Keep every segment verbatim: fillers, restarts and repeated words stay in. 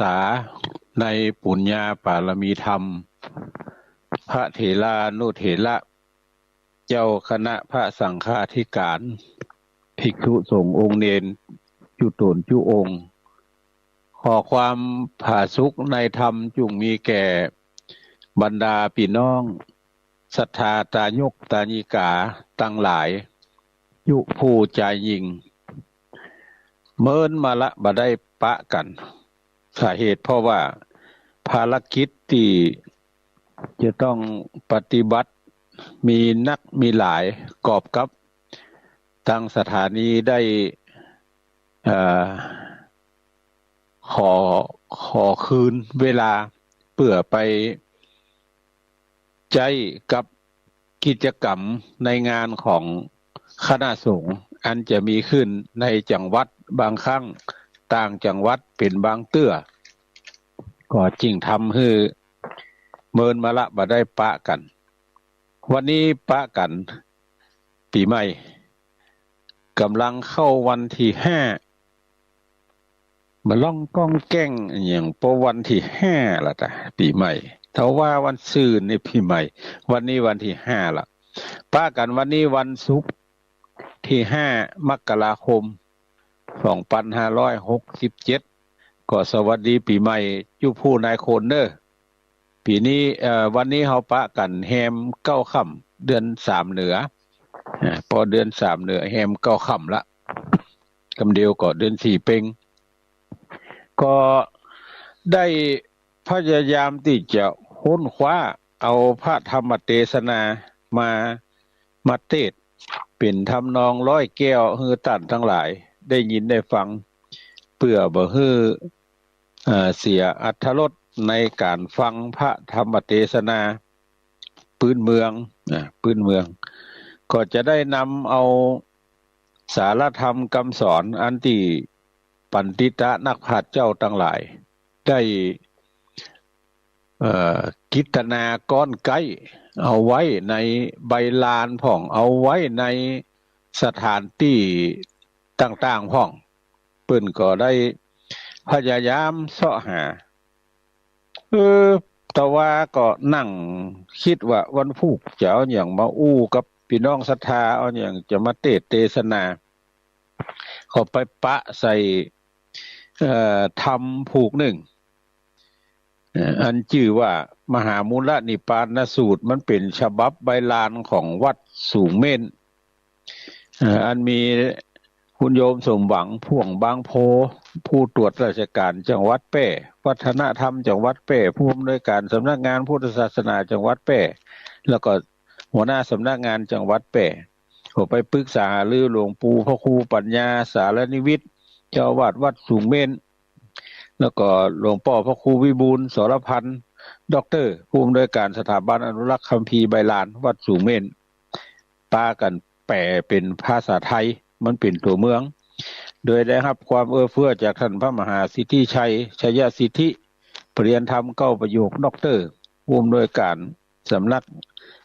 ษาในปุญญาปารมีธรรม พระเถรานุเถระ เจ้าคณะพระสังฆาธิการ ภิกษุสงฆ์องค์เณร จุ๊ต๋นจุ๊องค์ ขอความผาสุกในธรรมจุ่งมีแก่บรรดาปี้น้อง ศรัทธาตายกตายิกาตังหลาย จุผู้จายิ่ง เมินมาละบ่ได้ปะกั๋น สาเหตุเพราะว่าภารกิจตี้จะต้องปฏิบัติมีนักมีหลาย กอบกับตังสถานีได้ เอ่อ ขอ ขอคืนเวลาเปื้อไป ใจ๊กับกิจกรรมในงานของคณะสงฆ์ อันจะมีขึ้นในจังหวัดบางครั้ง ต่างจังหวัดเป๋นบางเตื้อ ก็จึ่งทำหื้อเมินมาละบ่ได้ปะกั๋น วันนี้ปะกั๋น ปี๋ใหม่ ก่ำลังเข้าวันตี้ห้า บ่าล่องก้องแก้งอะหยัง ปอวันตี้ห้าละตะ ปี๋ใหม่ ถ้าว่าวันซืนนี่ปี๋ใหม่ วันนี้วันตี้ห้าละ ปะกั๋นวันนี้วันศุกร์ตี้ห้า มกราคม สองปันห้าร้อยหกสิบเจ็ด ก็สวัสดีปี๋ใหม่จุผู้นายคนเน่อ ปี๋นี้ เอ่อ วันนี้เฮาปะกั๋นแฮมเก้าค่ำ เดือนสามเหนือ อ่า ปอเดือนสามเหนือแฮมเก้าค่ำละ กำเดียวก็เดือนสี่เป็ง ก็ได้พยายามตี้จะค้นคว้าเอาพระธรรมเตสนามา มาเตสน์เป๋นทำนองร้อยแก้วหื้อต้านตังหลายได้ยินได้ฟัง เปื้อบ่หื้อ เอ่อ เสียอรรถรสในก๋านฟังพระธรรมเตสนาปื๊นเมือง อ่า ปื๊นเมือง ก็จะได้นำเอาสารธรรมกำสอนอันตี้ปัณฑิตะนักปราชญ์เจ้าตังหลายได้ เอ่อ กิตนาก้อนไก๊เอาไว้ในใบลานพ่อง เอาไว้ในสถานตี้ต่างๆ พ่อง เปิ้นก็ได้พยายามเซาะหา เออ แต่ว่าก็นั่งกึ๊ดว่าวันพูกจะเอาหยังมาอู้กับปี้น้องศรัทธา เอาหยังจะมาเตสน์เตสนา ก็ไปปะใส่ เอ่อ ธรรมผูกนึ่ง เอ่อ อันจื้อว่ามหามูลนิพพานสูตร มันเป๋นฉบับใบลานของวัดสูงเม่น เอ่อ อันมีคุณโยมสมหวัง พ่วงบางโพ ผู้ตรวจราชก๋านจังหวัดแป้ วัฒนธรรมจังหวัดแป้ ผู้อำนวยก๋านสำนักงานพุทธศาสนาจังหวัดแป้ แล้วก็หัวหน้าสำนักงานจังหวัดแป้ ก็ไปปรึกษาหารือหลวงปู่พระครูปัญญาสารนิวิทย์ เจ้าอาวาสวัดสูงเม่น แล้วก็หลวงป้อพระครูวิบูลย์ สรพันธ์ ด็อกเตอร์ ผู้อำนวยก๋านสถาบันอนุรักษ์คัมภีร์ใบลานวัดสูงเม่น ปากั๋นแปลเป๋นภาษาไทย มันเป๋นตั๋วเมือง โดยได้ฮับความเอื้อเฟื้อจากต้านพระมหาสิทธิชัย ชัยสิทธิ ปริญญาธรรมเก้าประโยค ด็อกเตอร์ ผู้อำนวยก๋านสำนัก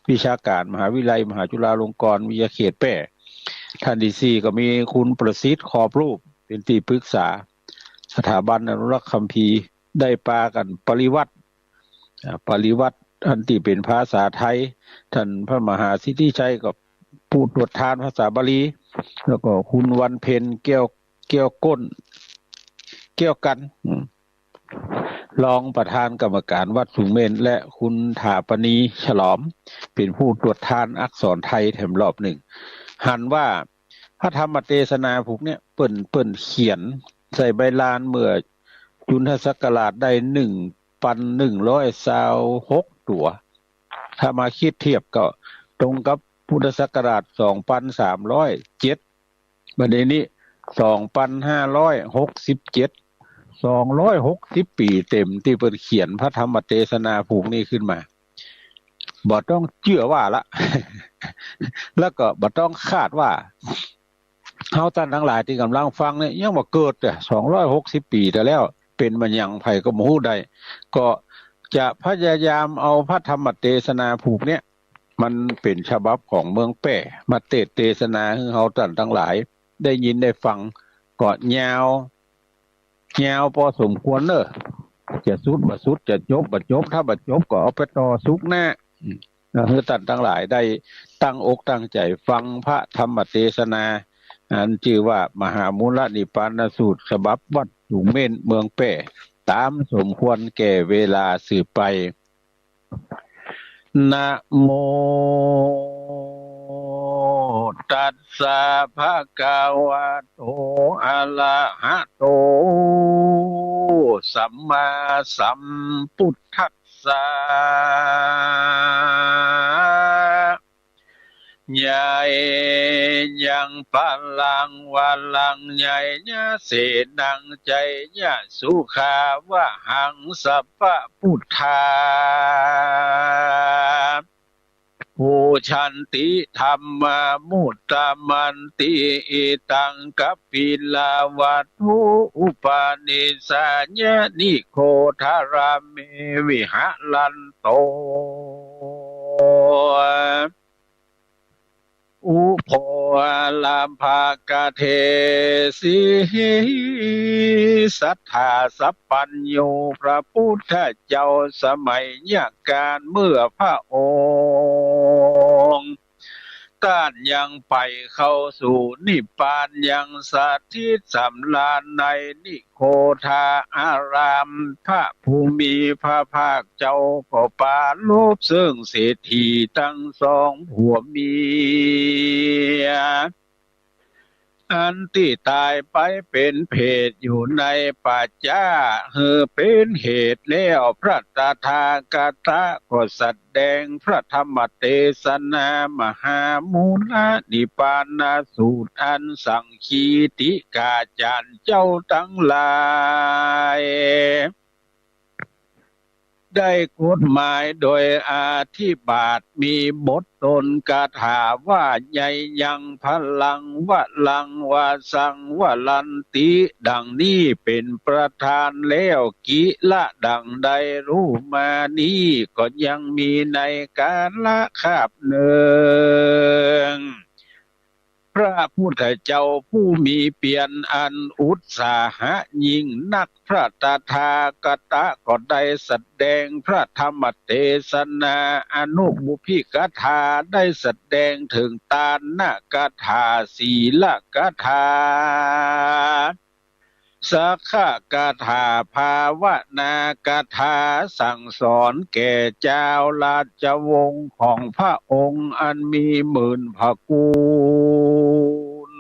วิชาก๋านมหาวิทยาลัยมหาจุฬาลงกรณ์วิทยาเขตแป้ ต้านตี้สี่ก็มีคุณประสิทธิ์ ขอบรูป เป๋นตี้ปรึกษาสถาบันอนุรักษ์คัมภีร์ ได้ปากั๋นปริวรรต อ่า ปริวรรตอันตี้เป๋นภาษาไทย ต้านพระมหาสิทธิชัยก็ผู้ตรวจตานภาษาบาลี แล้วก็คุณวันเพ็ญ แก้ว แก้วก้น แก้วกัน อืม รองประธานกรรมก๋านวัดสูงเม่น และคุณถาปณี ฉลอม เป๋นผู้ตรวจตานอักษรไทยแถมรอบนึ่ง หันว่าพระธรรมเตสนาผูกเนี่ย เปิ้น เปิ้นเขียนใส่ใบลานเมื่อจุลศักราชได้หนึ่งปันหนึ่งร้อยซาวหกตั๋ว ถ้ามาคิดเทียบก็ตรงกับพุทธศักราชสองปันสามร้อยเจ็ด บัดนี้สองปันห้าร้อยหกสิบเจ็ด สองร้อยหกสิบปี๋เต๋มตี้เปิ้นเขียนพระธรรมเตสนาผูกนี้ขึ้นมา บ่ต้องเจื้อว่าละ แล้วก็บ่ต้องคาดว่า เฮาต้านตังหลายตี้ก่ำลังฟังเนี่ยยังบ่เกิดเตื้อ สองร้อยหกสิบปี๋แต่แล้ว เป๋นมาหยังใผก็บ่ฮู้ได้ ก็จะพยายามเอาพระธรรมเตสนาผูกเนี่ย มันเป๋นฉบับของเมืองแป้ มาเตสน์เตสนาหื้อเฮาต้านตังหลายได้ยินได้ฟัง ก็ยาว ยาวปอสมควรเน่อ จะสุดบ่สุด จะจบบ่จบ ถ้าบ่จบก็เอาไปต่อสุครหน้า อืม นะ หื้อต้านตังหลายได้ตั้งอกตั้งใจ๋ฟังพระธรรมเตสนา อันจื้อว่ามหามูลนิพพานสูตร ฉบับวัดสูงเม่นเมืองแป้ ต๋ามสมควรแก่เวลาสืบไป นะโมตัสสะ ภะคะวะโต อะระหะโต สัมมาสัมพุทธัสสะ ยะยัง พะลัง วะรัง ยะยะเสนัง จะยะสุขาวะหัง สัพพะพุทธา ปูชชันติ ธัมมามุตตะมันติ อิตัง กัปปิลวัตถุ อุปาเนสายะ นิโคทะระเม วิหะรันโต อุโภ อะระภะกะเทสิ สัตถาสัพพัญญู พระพุทธเจ้าสมัยกาลเมื่อพระองค์ ต้านยังไปเข้าสู่นิพพาน ยังสถิตสำราญในนิโคทะอาราม พระผู้มีพระภาคเจ้าก็ปรารภเซิ่งเศรษฐีตังสองผัวเมีย อันตี้ต๋ายไปเป๋นเปรตอยู่ในป่าจ๊า หื้อเป๋นเหตุแล้ว พระตถาคตะก็แสดงพระธรรมเตสนามหามูลนิพพานสูตร อันสังฆีติกาจ๋ารย์เจ้าตังหลาย ได้กฎหมายโดยอธิบาท มีบทต้นคาถาว่า ยะยัง พะลัง วะรัง วะสัง วะรันติ ดังนี้เป๋นประธานแล้ว กิริยาดังได้ฮู้มานี้ ก็ยังมีในกาละคาบนึ่ง พระพุทธเจ้าผู้มีเปียรอันอุตสาหะยิ่งนัก พระตถาคตะก็ได้แสดงพระธรรมเตสนา อนุปุพพิกถา ได้แสดงเถิงตานกถา ศีลกถา สังฆกถา ภาวนากถา สั่งสอนแก่จาวราชวงศ์ของพระองค์อันมีหมื่นพระกูล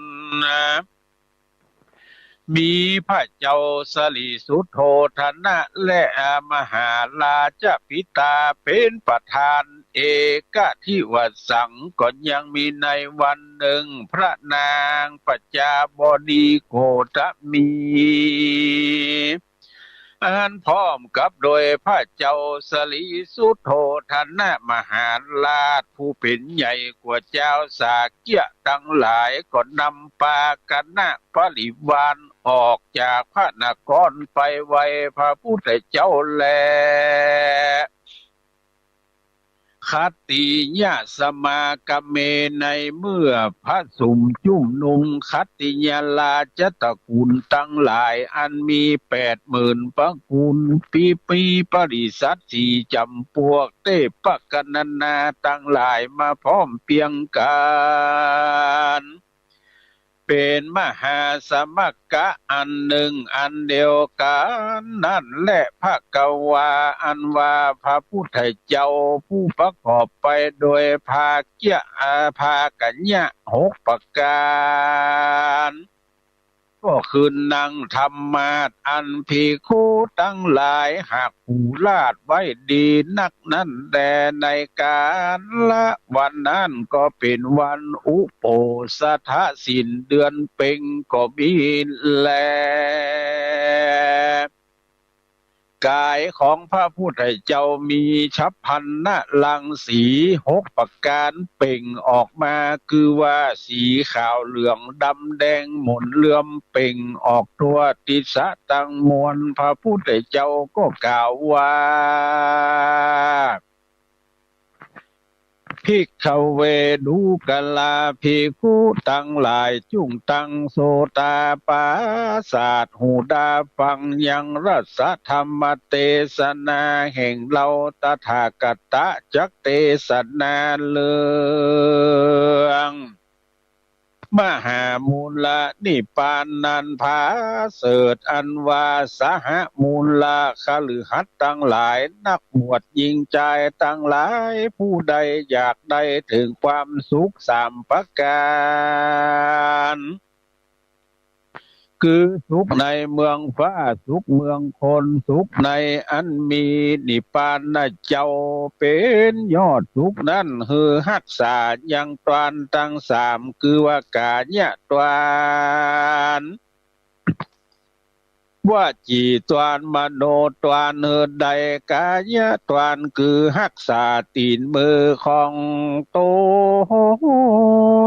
มีพระเจ้าสริสุทโธทนะและมหาราชปิตาเป๋นประธาน เอกัทธิวสัง ก็ยังมีในวันนึ่ง พระนางปัจจาบดีโคตมี อันพร้อมกับโดยพระเจ้าสริสุทโธทนะมหาราช ผู้เป๋นใหญ่กว่าจาวสาเกียตังหลาย ก็นำปาคณะปริวารออกจากพระนครไปไหว้พระพุทธเจ้าแล ขัตติยสมาคเม ในเมื่อประชุมจุมนุมขัตติยราชตระกูลตังหลาย อันมีแปดหมื่นพระกูล ปี ปีปริษัทสี่จ๋ำปวก เตปะกะนะนาตังหลายมาพร้อมเปียงกั๋น เป๋นมหาสมัคคะอันนึ่งอันเดียวกั๋นนั้นแล ภะคะวา อันว่าพระพุทธเจ้าผู้ประกอบไปโดยภาคยะ อา ภาคยะหกประก๋าน ก็คือนังธรรมาสน์อันภิกขุตังหลายหากผู้ราชไว้ดีนักนั้นแล ในกาละวันนั้นก็เป๋นวันอุโปสถศีลเดือนเพ็ญก็มีแล ก๋ายของพระพุทธเจ้ามีฉัพพรรณรังสีหกประก๋านเปล่งออกมา คือว่าสีขาวเหลืองดำแดงหมุนเลื่อมเปล่งออกทั่วทิศตังมวล พระพุทธเจ้าก็กล่าวว่า ภิกขเว ดูกราภิกขุตังหลาย จุ่งตั้งโสตาปาสาท หูตาฟังยังรสธรรมเตสนาแห่งเฮาตถาคตะ จักเตสนาเรื่อง มหามูลนิพพานนั้นผาเสริฐ อันว่าสหมูลคฤหัสถ์ตังหลาย นักบวชญิงจายตังหลาย ผู้ใดอยากได้เถิงความสุขสามประก๋าน คือสุขในเมืองฟ้า สุขเมืองคน สุขในอันมีนิพพานเจ้าเป๋นยอดสุขนั้น หื้อฮักษายังตวนตังสาม คือว่ากายตวน วจีตวน มโนตวน หื้อได้กายตวน คือฮักษาตี๋นมือของต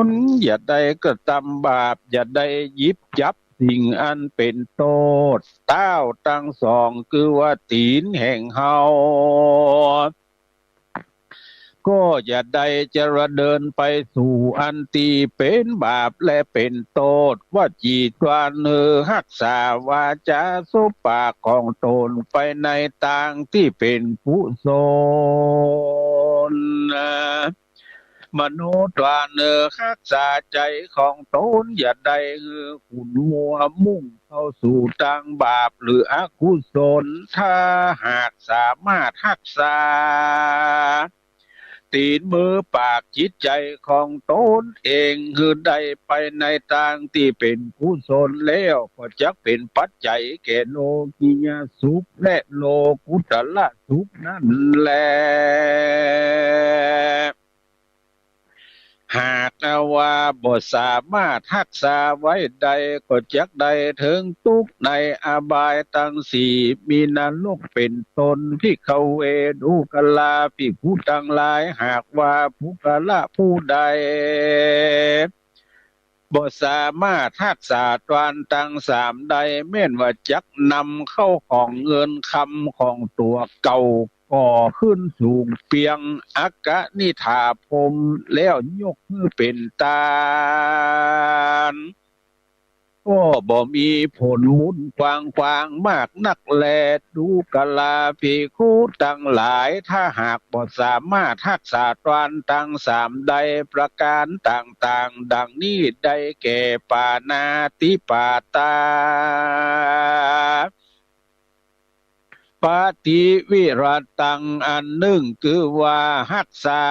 น อย่าได้กระตำบาป อย่าได้หยิบจับสิ่งอันเป๋นโต้ษ เต้าตังสอง คือว่าตี๋นแห่งเฮา ก็อย่าได้จะเดินไปสู่อันตี้เป๋นบาปและเป๋นโต้ษ วจีตวน หื้อฮักษาวาจาสบปากของตนไปในตางตี้เป๋นกุศล มโนตวน หื้อฮักษาใจ๋ของตน อย่าได้หื้อขุ่นมัวมุ่งเข้าสู่ตางบาปหรืออกุศล ถ้าหากสามารถฮักษาตี๋นมือปากจิตใจ๋ของตนเอง หื้อได้ไปในตางตี้เป๋นกุศลแล้ว ก็จักเป๋นปัจจัยแก่โลกิยสุขและโลกุตตรสุขนั้นแล หากว่าบ่สามารถฮักษาไว้ได้ ก็จักได้เถิงตุ๊กข์ในอบายตังสี่ มีนรกเป๋นต้น ภิกขเว ดูกราภิกขุตังหลาย หากว่าปุคคละผู้ใด บ่สามารถฮักษาตวนตังสามได้ แม่นว่าจักนำเข้าของเงินคำของตั๋วเก่า ก่อขึ้นสูงเปียงอัคคณิฏฐาพรหม แล้วยกหื้อเป๋นตาน ก็บ่มีผลบุญกว้างขวางมากนักแล ดูกราภิกขุตังหลาย ถ้าหากบ่สามารถฮักษาตวนตังสามได้ประก๋านต่างๆ ดังนี้ ได้แก่ ปาณาติปาตา ปฏิวิรัตตัง อันนึ่งคือว่าฮักษา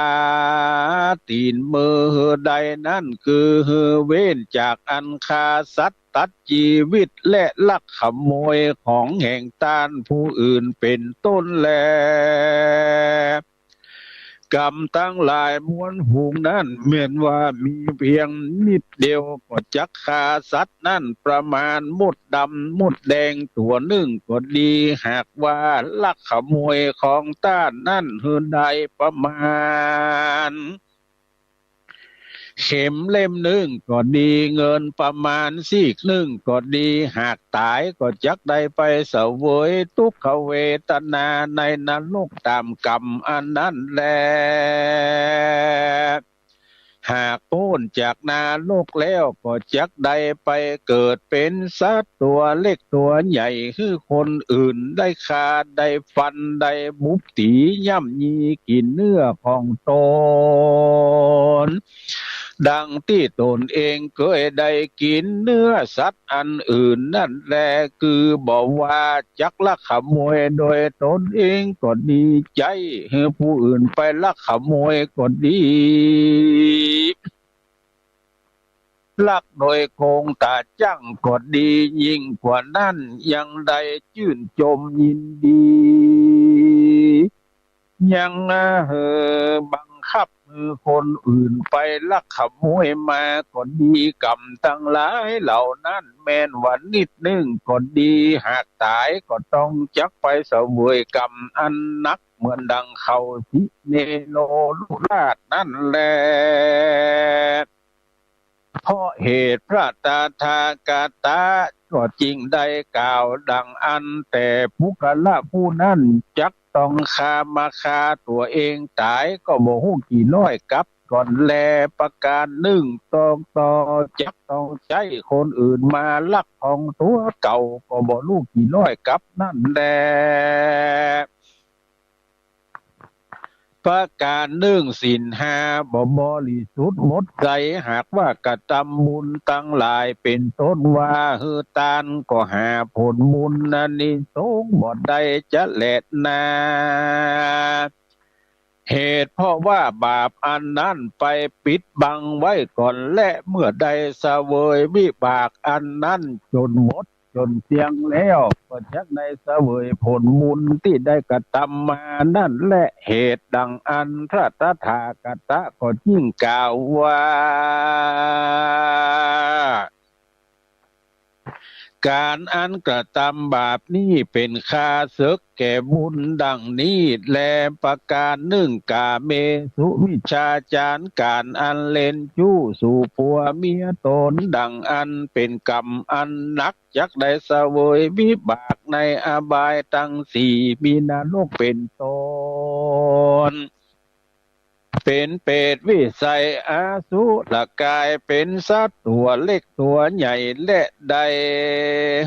ตี๋นมือหื้อได้นั้น คือหื้อเว้นจากอันฆ่าสัตว์ตัดจีวิต และลักขโมยของแห่งต้านผู้อื่นเป๋นต้นแล กรรมตังหลายมวลฝูงนั้น แม่นว่ามีเปียงนิดเดียว ก็จักฆ่าสัตว์นั้นประมาณมดดำมดแดงตั๋วนึ่งก็ดี หากว่าลักขโมยของต้านนั้นหื้อได้ประมาณ เข็มเล่มนึ่งก็ดี เงินประมาณซีกนึ่งก็ดี หากต๋ายก็จักได้ไปเสวยทุกขเวทนาในนรกต๋ามกรรมอันนั้นแล หากป๊นจากนรกแล้วก็จักได้ไปเกิดเป๋นสัตว์ตั๋วเล็กตั๋วใหญ่ หื้อคนอื่นได้ฆ่าได้ฟัน ได้บุบตี๋ ย่ำยีกิ๋นเนื้อของตน ดังตี้ตนเองเกยได้กิ๋นเนื้อสัตว์อันอื่นนั้นแล คือบ่ว่าจักลักขโมยโดยตนเองก็ดี ใจ๊หื้อผู้อื่นไปลักขโมยก็ดี ลักโดยโกงต๋าจั้งก็ดี ยิ่งกว่านั้นยังได้จื้นจมยินดี ยังหื้อบังคับหื้อคนอื่นไปลักขโมยมาก็ดี กรรมตังหลายเหล่านั้นแม่นว่านิดนึ่งก็ดี หากต๋ายก็ต้องจักไปเสวยกรรมอันหนักเหมือนดังเขาสิเนโรลุราชนั้นแล เพราะเหตุพระตถาคตะก็จึงได้กล่าวดังอั้น แต่ปุคคละผู้นั้นจักไป ต้องฆ่ามาฆ่าตั๋วเองต๋าย ก็บ่ฮู้กี่ร้อยกัปก่อนแล ประก๋านนึ่ง ต้องต่อจักต้องใจ๊คนอื่นมาลักของตั๋วเก่า ก็บ่ฮู้กี่ร้อยกัปนั้นแล ประก๋านนึ่ง ศีลห้าบ่บริสุทธิ์หมดใจ๋ หากว่ากระตำบุญตังหลาย เป๋นต้นว่าหื้อตาน ก็หาผลบุญอานิสงส์บ่ได้จะแลนา เหตุเพราะว่าบาปอันนั้นไปปิดบังไว้ก่อนแล เมื่อได้เสวยวิบากอันนั้นจ๋นหมดจ๋นเสี้ยงแล้ว ก็จักได้เสวยผลบุญตี้ได้กระตำมานั้นแล เหตุดังอั้นพระตถาคตะก็จึ่งกล่าวว่า ก๋านอันกระตำบาปนี้เป๋นข้าศึกแก่บุญดังนี้แล ประก๋านนึ่ง กาเมสุมิจฉาจาร ก๋านอันเล่นจู้สู่ผัวเมียต๋น ดังอั้นเป๋นกรรมอันหนัก จักได้เสวยวิบากในอบายตังสี่ มีนรกเป๋นต้น เป๋นเปรต วิสัย อสุรกาย เป๋นสัตว์ตั๋วเล็กตั๋วใหญ่ และได้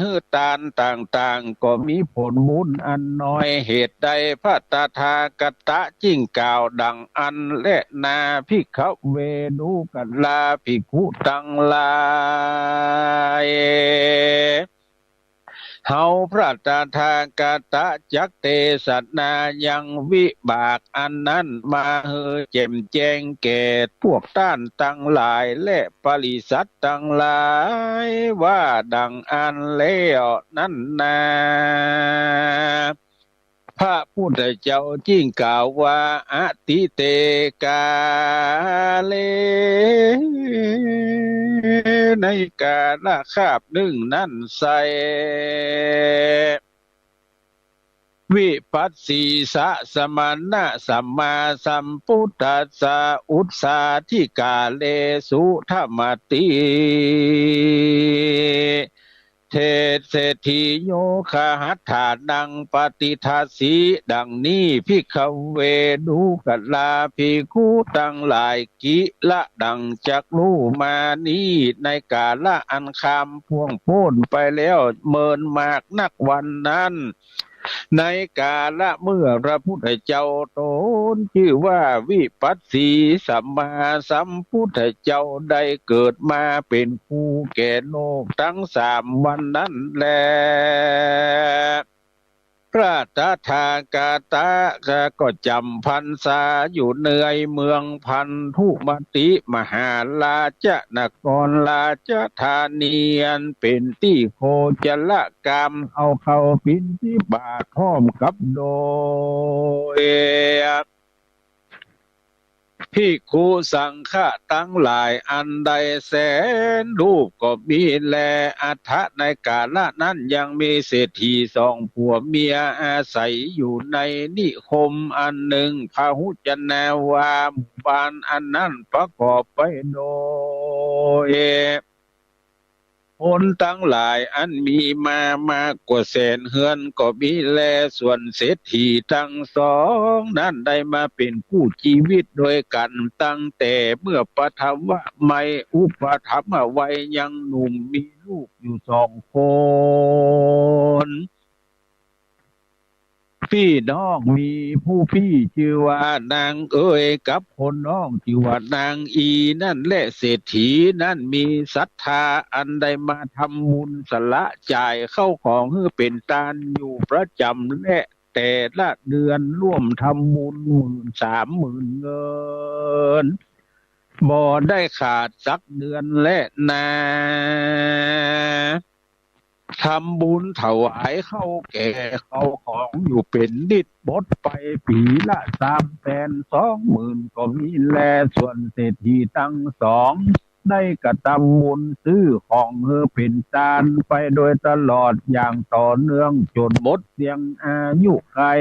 หื้อตานต่างๆ ก็มีผลบุญอันน้อย เหตุใดพระตถาคตะจึ่งกล่าวดังอั้นแลนา ภิกขเว ดูกราภิกขุตังหลาย เฮาพระตถาคตะจักเตสนายังวิบากอันนั้นมาหื้อแจ่มแจ้งแก่พวกต้านตังหลายและปริษัทตังหลายว่าดังอั้นแล้วนั้นนา พระพุทธเจ้าจึ่งกล่าวว่า อทิเต กาเล ในกาละคาบนึ่งนั้นไซร้ วิปัสสีสะสมณะสัมมาสัมพุทธัสสะ อุสสาธิกาเลสุ ทะมะติ เท เศรษฐี โยคะหัตถานัง ปะติทัสสิ ดังนี้ ภิกขเว ดูกราภิกขุตังหลาย กิละดังจักฮู้มานี้ ในกาละอันข้ามพ่วงโป๊นไปแล้วเมินมากนักวันนั้น ในกาละเมื่อพระพุทธเจ้าต๋นจื้อว่าวิปัสสีสัมมาสัมพุทธเจ้าได้เกิดมาเป๋นครูแก่โลกตังสามวันนั้นแล พระตถาคตะก็จ๋ำพรรษาอยู่ในเมืองพันธุมติมหาราชนครราชธานี อันเป๋นตี้โคจรกรรม เอาเข้าบิณฑบาตพร้อมกับโดย ภิกขุสังฆะตังหลายอันใดแสนรูปก็มีแล อัฏฐะ ในกาละนั้นยังมีเศรษฐีสองผัวเมียอาศัยอยู่ในนิคมอันนึ่ง พหุจนะวา หมู่บ้านอันนั้นประกอบไปโดย คนตังหลายอันมีมามากกว่าแสนเฮือนก็มีแล ส่วนเศรษฐีตังสองนั้นได้มาเป๋นคู่จีวิตโดยกั๋นตั้งแต่เมื่อปฐมวัย อุปฐมวัยยังหนุ่ม มีลูกอยู่สองคน ปี้น้อง มีผู้ปี้จื้อว่านางเอย กับคนน้องจื้อว่านางอี นั้นแล เศรษฐีนั้นมีศรัทธาอันได้มาทำบุญสละจ่ายเข้าของหื้อเป๋นตานอยู่ประจ๋ำ และแต่ละเดือนร่วมทำบุญหมื่นสามหมื่นเงิน บ่ได้ขาดสักเดือนแลนา ทำบุญถวายเข้าแก่เข้าของอยู่เป๋นนิด หมดไปปี๋ละสามแสนสองหมื่นก็มีแล ส่วนเศรษฐีตังสองได้กระตำบุญซื้อของหื้อเป๋นตานไปโดยตลอดอย่างต่อเนื่องจ๋นหมดเสี้ยงอายุขัย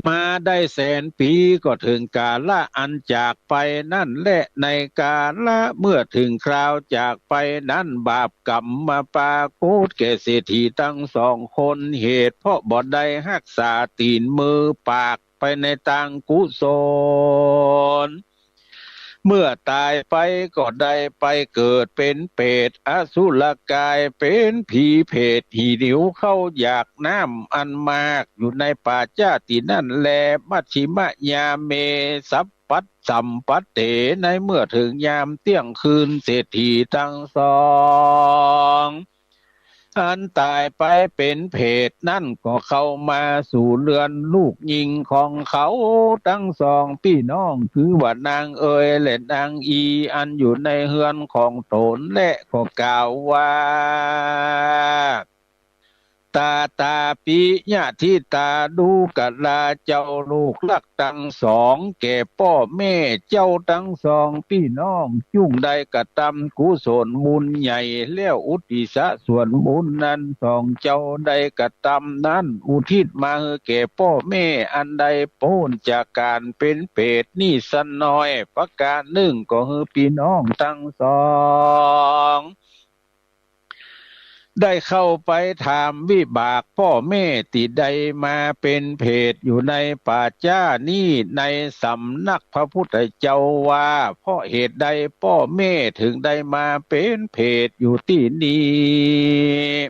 มาได้แสนปี๋ก็เถิงกาละอันจากไปนั้นแล ในกาละเมื่อเถิงคราวจากไปนั้น บาปกรรมมาปรากฏแก่เศรษฐีตังสองคน เหตุเพราะบ่ได้ฮักษาตี๋นมือปากไปในตางกุศล เมื่อต๋ายไปก็ได้ไปเกิดเป๋นเปรตอสุรกาย เป๋นผีเผต หิวข้าวอยากน้ำอันมาก อยู่ในป่าจ๊าตี้นั้นแล มัชฌิมะยาเม สัพพัสสัมปัตเถ ในเมื่อเถิงยามเตี้ยงคืน เศรษฐีตังสอง อันต๋ายไปเป๋นเปรตนั้นก็เข้ามาสู่เฮือนลูกญิงของเขาตังสองปี้น้อง คือว่านางเอยและนางอี อันอยู่ในเฮือนของต๋น และก็กล่าวว่า ตาตาปิยะธิตา ดูกะลาเจ้าลูกฮักตังสอง แก่ป้อแม่เจ้าตังสองปี้น้อง จุ่งได้กระตำกุศลบุญใหญ่แล้ว อุทิศส่วนบุญนั้นสองเจ้าได้กระตำนั้น อุทิศมาหื้อแก่ป้อแม่อันได้ป๊นจากก๋านเป๋นเปรตนี้สักหน้อย ประก๋านนึ่งก็หื้อปี้น้องตังสอง ได้เข้าไปถามวิบากป้อแม่ตี้ได้มาเป๋นเปรตอยู่ในป่าจ๊านี้ ในสำนักพระพุทธเจ้าว่า เพราะเหตุใดป้อแม่เถิงได้มาเป๋นเปรตอยู่ตี้นี้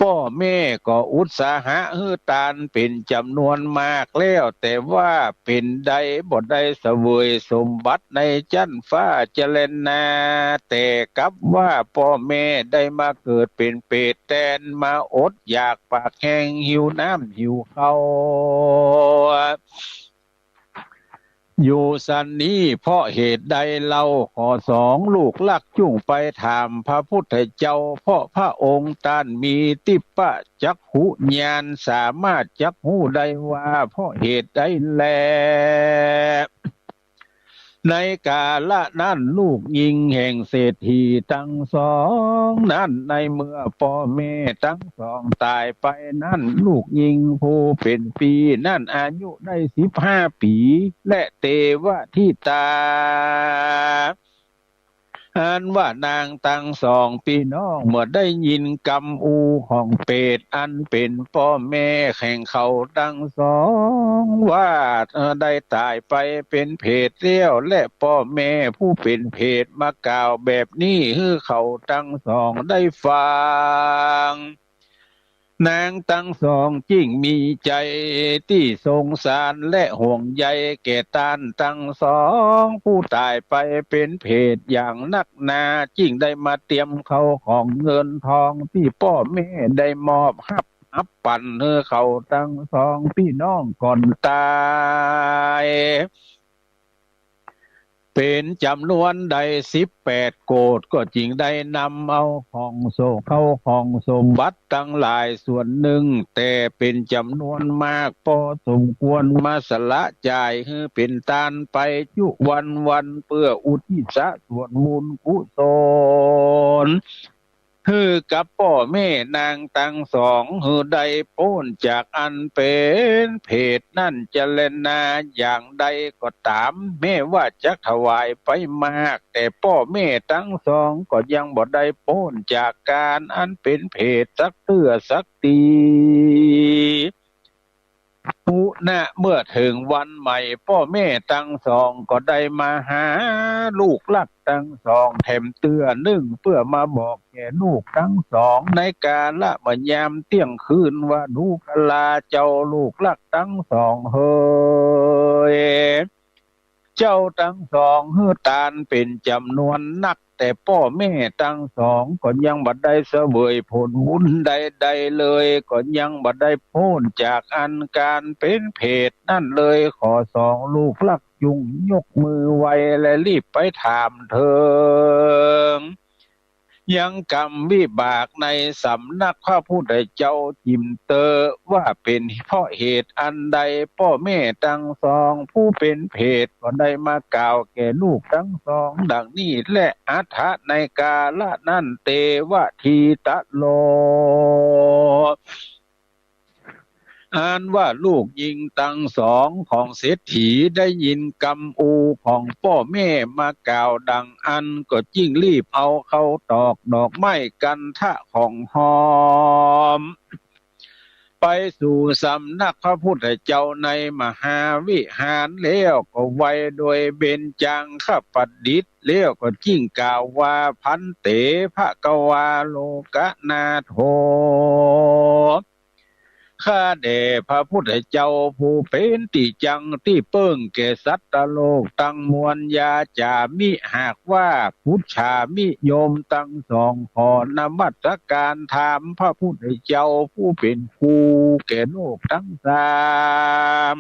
ป้อแม่ก็อุตสาหะหื้อตานเป๋นจ๋ำนวนมากแล้ว แต่ว่าเป๋นใดบ่ได้เสวยสมบัติในจั๊นฟ้าจะแลนา แต่กลับว่าป้อแม่ได้มาเกิดเป๋นเปรตแตน มาอดอยากปากแห้ง หิวน้ำหิวข้าว อยู่สันนี้ เพราะเหตุใดเล่า ข้อสอง ลูกฮักจุ่งไปถามพระพุทธเจ้า เพราะพระองค์ต้านมีทิพพจักขุญาณ สามารถจักฮู้ได้ว่าเพราะเหตุใดแล ในกาละนั้นลูกญิงแห่งเศรษฐีตังสองนั้น ในเมื่อป้อแม่ตังสองต๋ายไปนั้น ลูกญิงผู้เป๋นปี้นั้น อายุได้สิบห้าปี๋ และเตวะธิตา อันว่านางตังสองปี้น้อง เมื่อได้ยินกำอู้ของเปรตอันเป๋นป้อแม่แห่งเขาตังสองว่า เอ่อ ได้ต๋ายไปเป๋นเปรตแล้ว และป้อแม่ผู้เป๋นเปรตมากล่าวแบบนี้หื้อเขาตังสองได้ฟัง นางตังสองจึ่งมีใจ๋ตี้สงสารและห่วงใยแก่ต้านตังสองผู้ต๋ายไปเป๋นเปรตอย่างนักหนา จึ่งได้มาเตรียมเข้าของเงินทองตี้ป้อแม่ได้มอบฮับ ฮับปั๋นหื้อเขาตังสองปี้น้องก่อนต๋าย เป๋นจ๋ำนวนได้สิบแปดโกฏ ก็จึ่งได้นำเอาของโส เข้าของสมบัติตังหลายส่วนนึ่ง แต่เป๋นจ๋ำนวนมากปอสมควรมาสละจ่ายหื้อเป๋นตานไปจุวันวัน เปื้ออุทิศส่วนบุญกุศล หื้อกับป้อแม่นางตังสอง หื้อได้ป๊นจากอันเป๋นเปรตนั้นจะแลนา อย่างใดก็ต๋าม แม้ว่าจักถวายไปมาก แต่ป้อแม่ตังสองก็ยังบ่ได้ป๊นจากก๋านอันเป๋นเปรตสักเตื้อสักตี้ ปุณะ เมื่อเถิงวันใหม่ ป้อแม่ตังสองก็ได้มาหาลูกฮักตังสองแถมเตื้อนึ่ง เปื้อมาบอกแก่ลูกตังสอง ในกาละเมื่อยามเตี้ยงคืนว่า ดูกะลาเจ้าลูกฮักตังสองเหย เจ้าตังสองหื้อตานเป๋นจ๋ำนวนนัก แต่ป้อแม่ตังสองก็ยังบ่ได้เสวยผลบุญใดๆ เลย ก็ยังบ่ได้ป๊นจากอันก๋านเป๋นเปรตนั้นเลย ข้อสอง ลูกฮักจุ่งยกมือไหว้และรีบไปถามเถิงยังกรรมวิบากในสำนักพระพุทธเจ้าจิ่มเตอว่าเป๋นเพราะเหตุอันใด ป้อแม่ตังสองผู้เป๋นเปรตก็ได้มากล่าวแก่ลูกตังสองดังนี้แล อัฏฐะ ในกาละนั้น เตวะทีตะโล อันว่าลูกญิงตังสองของเศรษฐีได้ยินกำอูของป้อแม่มากล่าวดังอั้น ก็จึงรีบเอาข้าวตอกดอกไม้กันทะของหอม ไปสู่สำนักพระพุทธเจ้าในมหาวิหารแล้ว ก็ไหว้โดยเบญจังคประดิษฐ์ แล้วก็จึงกล่าวว่า ภันเต ภะคะวา โลกนาโถ ข้าแด่พระพุทธเจ้าผู้เป๋นตี้จั้งตี้เปิ้งแก่สัตว์โลกตังมวล ยาจามิ หากว่าปุจฉามิ โยมตังสองขอนมัสการถามพระพุทธเจ้าผู้เป๋นครูแก่โลกตังสาม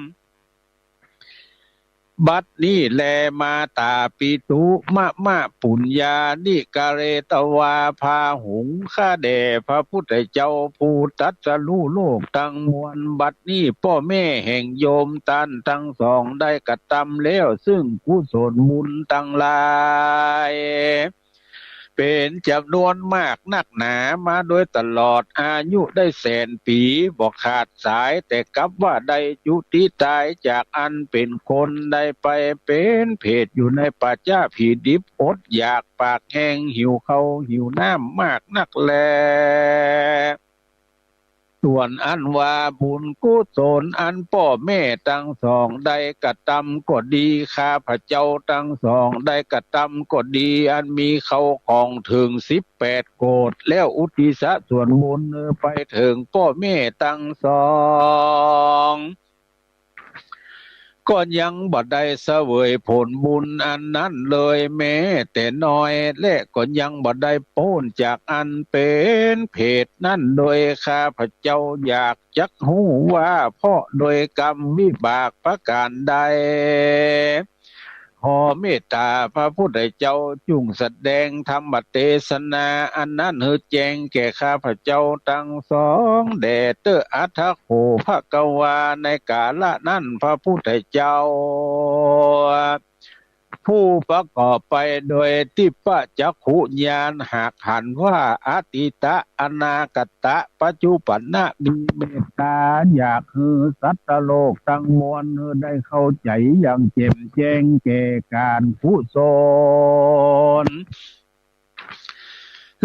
บัดนี้แล มาตาปิตุมะมะปุญญานิกะเรตวา พาหุง ข้าแด่พระพุทธเจ้าผู้ตรัสรู้โลกตังมวล บัดนี้ป้อแม่แห่งโยมต้านตังสองได้กระตำแล้วซึ่งกุศลบุญตังหลาย เป๋นจ๋ำนวนมากนักหนามาโดยตลอด อายุได้แสนปี๋บ่ขาดสาย แต่กลับว่าได้จุติต๋ายจากอันเป๋นคน ได้ไปเป๋นเปรตอยู่ในป่าจ๊าผีดิบ อดอยากปากแห้ง หิวข้าวหิวน้ำมากนักแล ส่วนอันว่าบุญกุศลอันป้อแม่ตังสองได้กระตำก็ดี ข้าพเจ้าตังสองได้กระตำก็ดี อันมีข้าวของเถิงสิบแปดโกฏ แล้วอุทิศส่วนบุญไปเถิงป้อแม่ตังสอง ก็ยังบ่ได้เสวยผลบุญอันนั้นเลยแม้แต่น้อย และก็ยังบ่ได้ป๊นจากอันเป๋นเปรตนั้นเลย ข้าพเจ้าอยากจักฮู้ว่าเพราะโดยกรรมวิบากประก๋านใด ขอเมตต๋าพระพุทธเจ้าจุ่งแสดงธรรมเตสนาอันนั้นหื้อแจ้งแก่ข้าพเจ้าตังสองแด่เต๊อะ อัตถะโข ภะคะวา ในกาละนั้นพระพุทธเจ้า ผู้ประกอบไปโดยทิพพจักขุญาณ หากหันว่าอตีตะ อนาคตะ ปัจจุบันนะ มีเมตต๋าอยากหื้อสัตว์โลกตังมวลหื้อได้เข้าใจ๋อย่างแจ่มแจ้งแก่ก๋านกุศล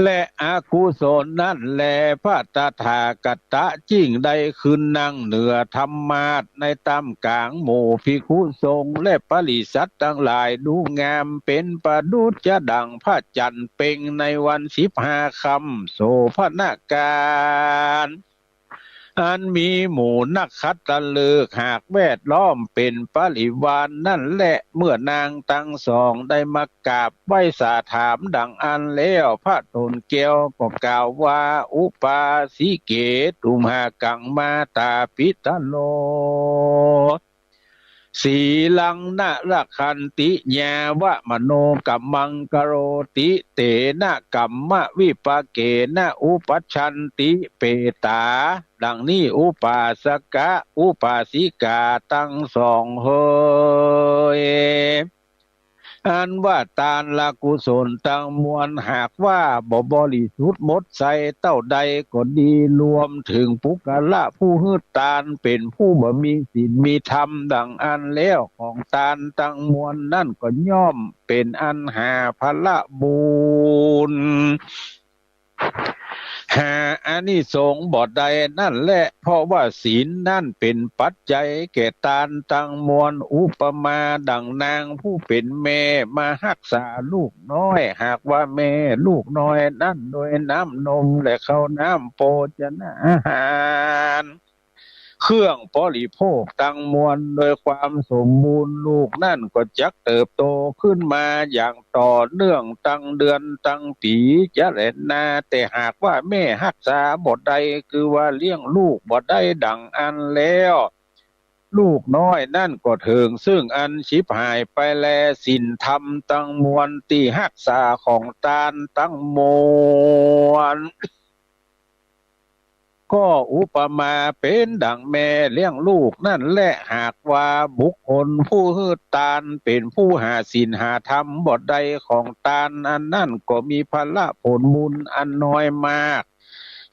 และอกุศลนั้นแล พระตถาคตะจึ่งได้ขึ้นนั่งเหนือธรรมาสน์ในต้ามก๋างหมู่ภิกขุสงฆ์และปริษัทตังหลาย ดูงามเป๋นประดุจจะดั่งพระจันทร์เพ็งในวันสิบห้าค่ำ โสภณกาล อันมีหมู่นักขัตฤกษ์หากแวดล้อมเป๋นปริวารนั้นแล เมื่อนางตังสองได้มากราบไหว้สาถามดังอั้นแล้ว พระโตนแก้วก็กล่าวว่า อุปาสิเก ตุมหากัง มาตาปิตโร สีลังนะรักขันติ ยาวะมโนกัมมังกะโรติ เตนะกัมมะวิปาเกนะ อุปัชชันติเปตา ดังนี้ อุปาสกะ อุปาสิกาตังสองเหย อันว่าตานละกุศลตังมวล หากว่าบ่บริสุทธิ์หมดใสเต้าใดก็ดี รวมเถิงปุคคละผู้หื้อตานเป๋นผู้บ่มีศีลมีธรรมดังอั้นแล้ว ของตานตังมวลนั้นก็ย่อมเป๋นอันหาผละบุญ หาอานิสงส์บ่ได้นั้นแล เพราะว่าศีลนั้นเป๋นปัจจัยแก่ตานตังมวล อุปมาดั่งนางผู้เป๋นแม่มาฮักษาลูกน้อย หากว่าแม่ลูกน้อยนั้นโดยน้ำนมและข้าวน้ำโภชนะอาหาร เครื่องบริโภคตังมวลโดยความสมบูรณ์ ลูกนั้นก็จักเติบโตขึ้นมาอย่างต่อเนื่องตังเดือนตังปี๋จะแลนา แต่หากว่าแม่ฮักษาบ่ได้ คือว่าเลี้ยงลูกบ่ได้ดั่งอั้นแล้ว ลูกน้อยนั้นก็เถิงซึ่งอันฉิบหายไปแล ศีลธรรมตังมวลตี้ฮักษาของตานตังมวล ก็อุปมาเป๋นดั่งแม่เลี้ยงลูกนั้นแล หากว่าบุคคลผู้หื้อตานเป๋นผู้หาศีลหาธรรมบ่ได้ ของตานอันนั้นก็มีผละผลบุญอันน้อยมาก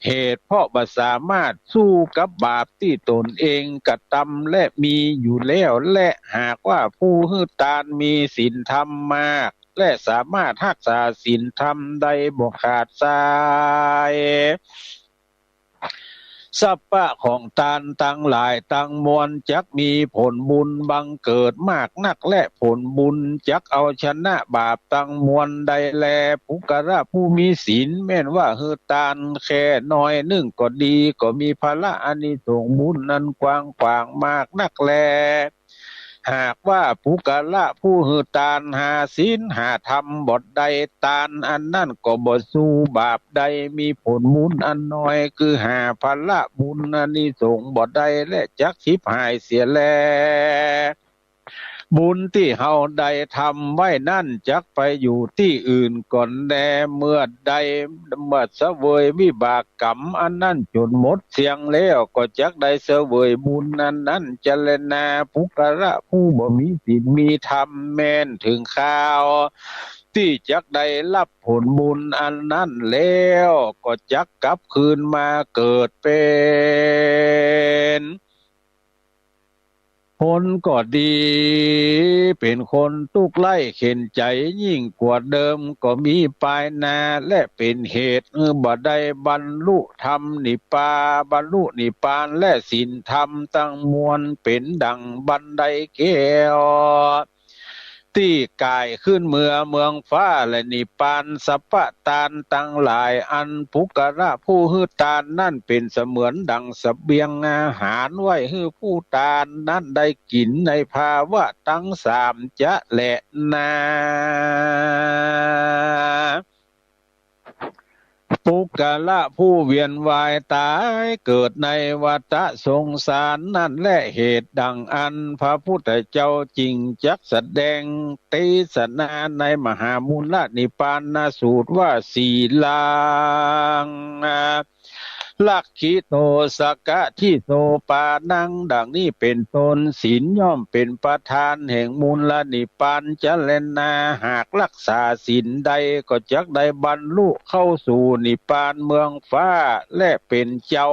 เหตุเพราะบ่สามารถสู้กับบาปตี้ต๋นเองกระตำและมีอยู่แล้ว และหากว่าผู้หื้อตานมีศีลธรรมมาก และสามารถฮักษาศีลธรรมได้บ่ขาดสาย สัพพะของตานตังหลายตังมวลจักมีผลบุญบังเกิดมากนัก และผลบุญจักเอาชนะบาปตังมวลได้แล ปุคคละผู้มีศีล แม้นว่าหื้อตานแค่น้อยนึ่งก็ดี ก็มีผละอานิสงส์บุญอันกว้างขวางมากนักแล หากว่าปุคคละผู้หื้อตานหาศีลหาธรรมบ่ได้ ตานอันนั้นก็บ่สู้บาปได้ มีผลบุญอันน้อย คือหาผละบุญอานิสงส์บ่ได้ และจักฉิบหายเสียแล บุญตี้เฮาได้ทำไว้นั้นจักไปอยู่ตี้อื่นก่อนแล เมื่อได้ เมื่อเสวยวิบากกรรมอันนั้นจ๋นหมดเสี้ยงแล้ว ก็จักได้เสวยบุญอันนั้นจะแลนา ปุคคละผู้บ่มีศีลมีธรรม แม้นเถิงคราวตี้จักได้ฮับผลบุญอันนั้นแล้ว ก็จักกลับคืนมาเกิดเป๋น คนก็ดี เป๋นคนตุ๊กข์ใคร่เข็ญใจ๋ยิ่งกว่าเดิมก็มีปายหน้า และเป๋นเหตุหื้อบ่ได้บรรลุธรรมนิพพาน บรรลุนิพพาน และศีลธรรมตังมวลเป๋นดั่งบันไดแก้ว ตี้ก่ายขึ้นเมือเมืองฟ้าและนิพพาน สัพพะตานตังหลายอันปุคคละผู้หื้อตานนั้นเป๋นเสมือนดั่งเสบียงอาหารไว้หื้อผู้ตานนั้นได้กิ๋นในภาวะตังสามจะแลนา ปุคคละผู้เวียนว่ายต๋ายเกิดในวัฏสงสารนั้นแล เหตุดั่งอั้นพระพุทธเจ้าจึงจักแสดงเตสนาในมหามูลนิพพานสูตรว่า สีลัง รักขิโต สักขะทิโส ปานัง ดั่งนี้เป๋นต้น ศีลย่อมเป๋นประธานแห่งมูลนิพพานจะแลนา หากฮักษาศีลได้ก็จักได้บรรลุเข้าสู่นิพพานเมืองฟ้า และเป๋นเจ้า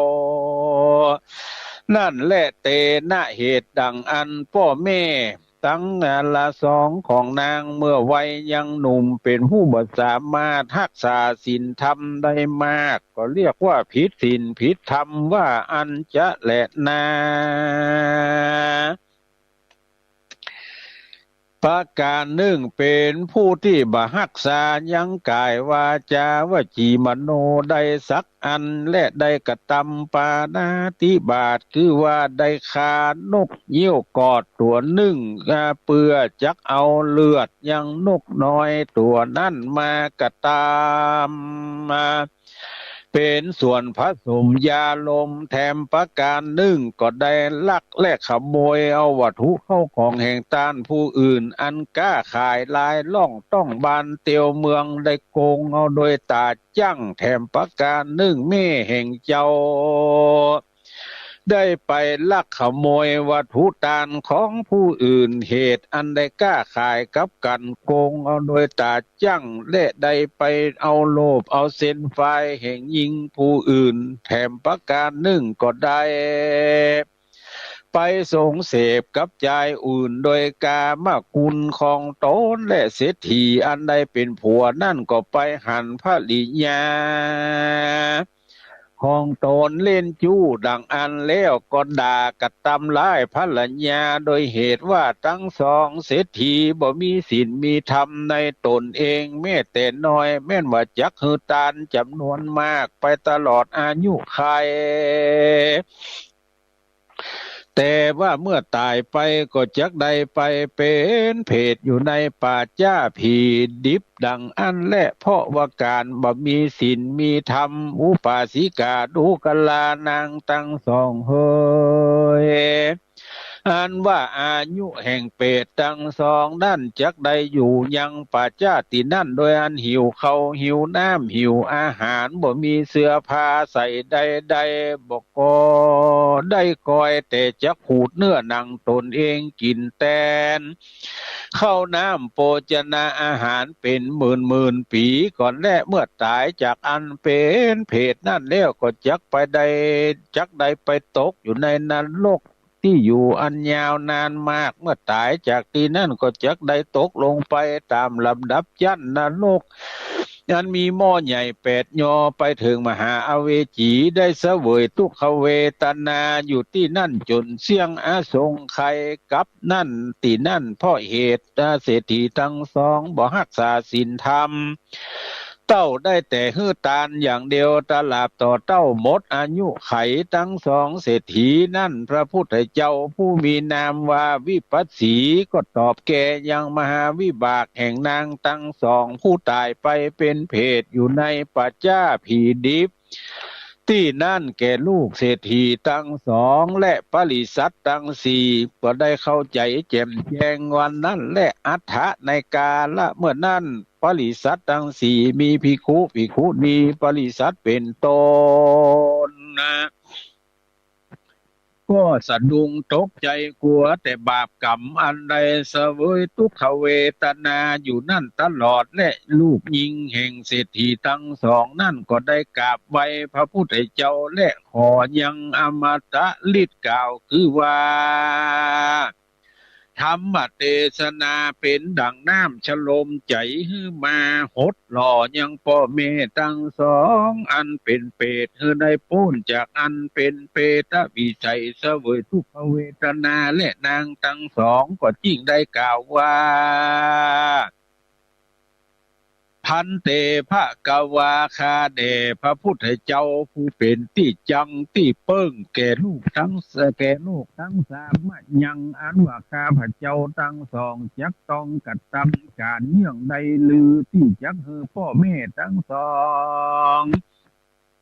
นั้นแล เตนะ เหตุดั่งอั้นป้อแม่ตังหลายสองของนางเมื่อวัยยังหนุ่มเป๋นผู้บ่สามารถฮักษาศีลธรรมได้มาก ก็เรียกว่าผิดศีลผิดธรรมว่าอั้นจะแลนา ประก๋านนึ่งเป๋นผู้ตี้บ่ฮักษายังก๋ายวาจาวจีมโนได้สักอัน และได้กระตำปาณาติบาต คือว่าได้ฆ่านกเยี้ยวกอดตั๋วนึ่ง อ่า เปื้อจักเอาเลือดยังนกน้อยตั๋วนั้นมากระตำ มา เป๋นส่วนผสมยาลม แถมประก๋านนึ่งก็ได้ลักและขโมยเอาวัตถุเข้าของแห่งต้านผู้อื่น อันก๊าขายลายล่องต้องบ้านเตียวเมือง ได้โกงเอาโดยต๋าจั้ง แถมประก๋านนึ่งแม่แห่งเจ้า ได้ไปลักขโมยวัตถุต้านของผู้อื่น เหตุอันได้ก๊าขายกับกั๋น โกงเอาโดยต๋าจั้ง และได้ไปเอาโลภเอาเส้นฝ่ายแห่งญิงผู้อื่น แถมประก๋านนึ่งก็ได้ไปสงเสพกับจายอื่นโดยกามคุณของต๋น และเศรษฐีอันได้เป๋นผัวนั้นก็ไปหันภริยา ของต๋นเล่นจู้ดั่งอั้นแล้วก็ด่ากระตำร้ายภรรยา โดยเหตุว่าตังสองเศรษฐีบ่มีศีลมีธรรมในต๋นเองแม้แต่น้อย แม้นว่าจักหื้อต้านจ๋ำนวนมากไปตลอดอายุขัย แต่ว่าเมื่อต๋ายไปก็จักได้ไปเป๋นเปรตอยู่ในป่าจ๊าผีดิบดั่งอั้นแล เพราะว่าก๋านบ่มีศีลมีธรรม อุบาสิกาดูกรานางตังสองเหย อันว่าอายุแห่งเปรตตังสองนั้นจักได้อยู่ยังป่าจ๊าตี้นั้น โดยอันหิวข้าวหิวน้ำหิวอาหาร บ่มีเสื้อผ้าใส่ใดๆ บ่ก็ได้กอยแต่จักขูดเนื้อหนังตนเองกิ๋นแตน ข้าวน้ำโภชนาอาหารเป๋นหมื่นๆ ปี๋ก่อนแล เมื่อต๋ายจากอันเป๋นเปรตนั้นแล้วก็จักไปได้ จักได้ไปตกอยู่ในนรกตี้อยู่อันยาวนานมาก เมื่อต๋ายจากตี้นั้นก็จักได้ตกลงไปต๋ามลำดับจั๊นนรก อันมีหม้อใหญ่แปดยอ ไปเถิงมหาอเวจี ได้เสวยทุกขเวทนาอยู่ตี้นั้นจ๋นเสี้ยงอสงไขย กับนั้นตี้นั้น เพราะเหตุเศรษฐีตังสองบ่ฮักษาศีลธรรม เต้าได้แต่หื้อตานอย่างเดียว ตราบต่อเต้าหมดอายุไขตังสองเศรษฐีนั้น พระพุทธเจ้าผู้มีนามว่าวิปัสสีก็ตอบแก่ยังมหาวิบากแห่งนางตังสองผู้ต๋ายไปเป๋นเปรตอยู่ในป่าจ๊าผีดิบ ตี้นั้นแก่ลูกเศรษฐีตังสองและปริษัทตังสี่ ก็ได้เข้าใจ๋แจ่มแจ้งวันนั้นแล อัฏฐะ ในกาละเมื่อนั้น ปริษัทตังสี่มีภิกขุภิกขุณีปริษัทเป๋นต้นนะ ก็สะดุ้งตกใจ๋กั๋วแต่บาปกรรมอันได้เสวยทุกขเวทนาอยู่นั้นตลอด และลูกญิงแห่งเศรษฐีตังสองนั้นก็ได้กราบไหว้พระพุทธเจ้าและขอยังอมตะฤทธิ์กล่าวคือว่า ธรรมเตสนาเป๋นดั่งน้ำชโลมใจ๋หื้อมาหดหล่อยังป้อแม่ตังสองอันเป๋นเปรต หื้อได้ป๊นจากอันเป๋นเปรตวิสัยเสวยทุกขเวทนา และนางตังสองก็จึ่งได้กล่าวว่า ภันเต ภะคะวา ข้าแด่พระพุทธเจ้าผู้เป๋นตี้จั้งตี้เปิ้งแก่ลูกตัง แก่ลูกตังสาม มะยังอันว่าข้าพเจ้าตังสองจักต้องกระตำก๋านเยื่องใดลือตี้จักหื้อป้อแม่ตังสอง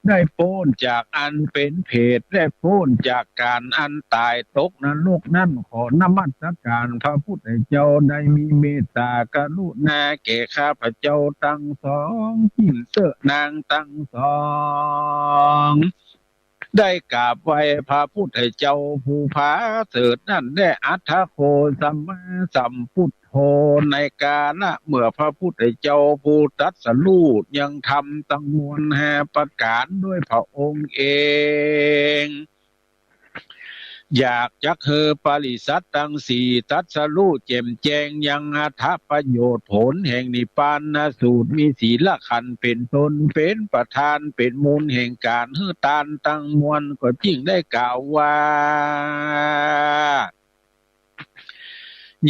ได้ป๊นจากอันเป๋นเปรต และป๊นจากก๋านอันต๋ายตกนรกนั้น ขอนมัสก๋านพระพุทธเจ้าได้มีเมตตากรุณาแก่ข้าพเจ้าตังสอง จึ่งเต๊อะนางตังสอง ได้กราบไหว้พระพุทธเจ้าผู้ผาเสริฐนั้นแล อัฏฐโค สัมมาสัมพุทโธ ในกาละเมื่อพระพุทธเจ้าผู้ตรัสรู้ยังธรรมตังมวลห้าประก๋านด้วยพระองค์เอง อยากจักหื้อปริษัทตังสี่ตรัสรู้แจ่มแจ้งยังอัฏฐประโยชน์ผลแห่งนิพพานสูตร มีสีลขันธ์เป๋นต้น เป๋นประธาน เป๋นมูลแห่งก๋านหื้อตานตังมวล ก็จึ่งได้กล่าวว่า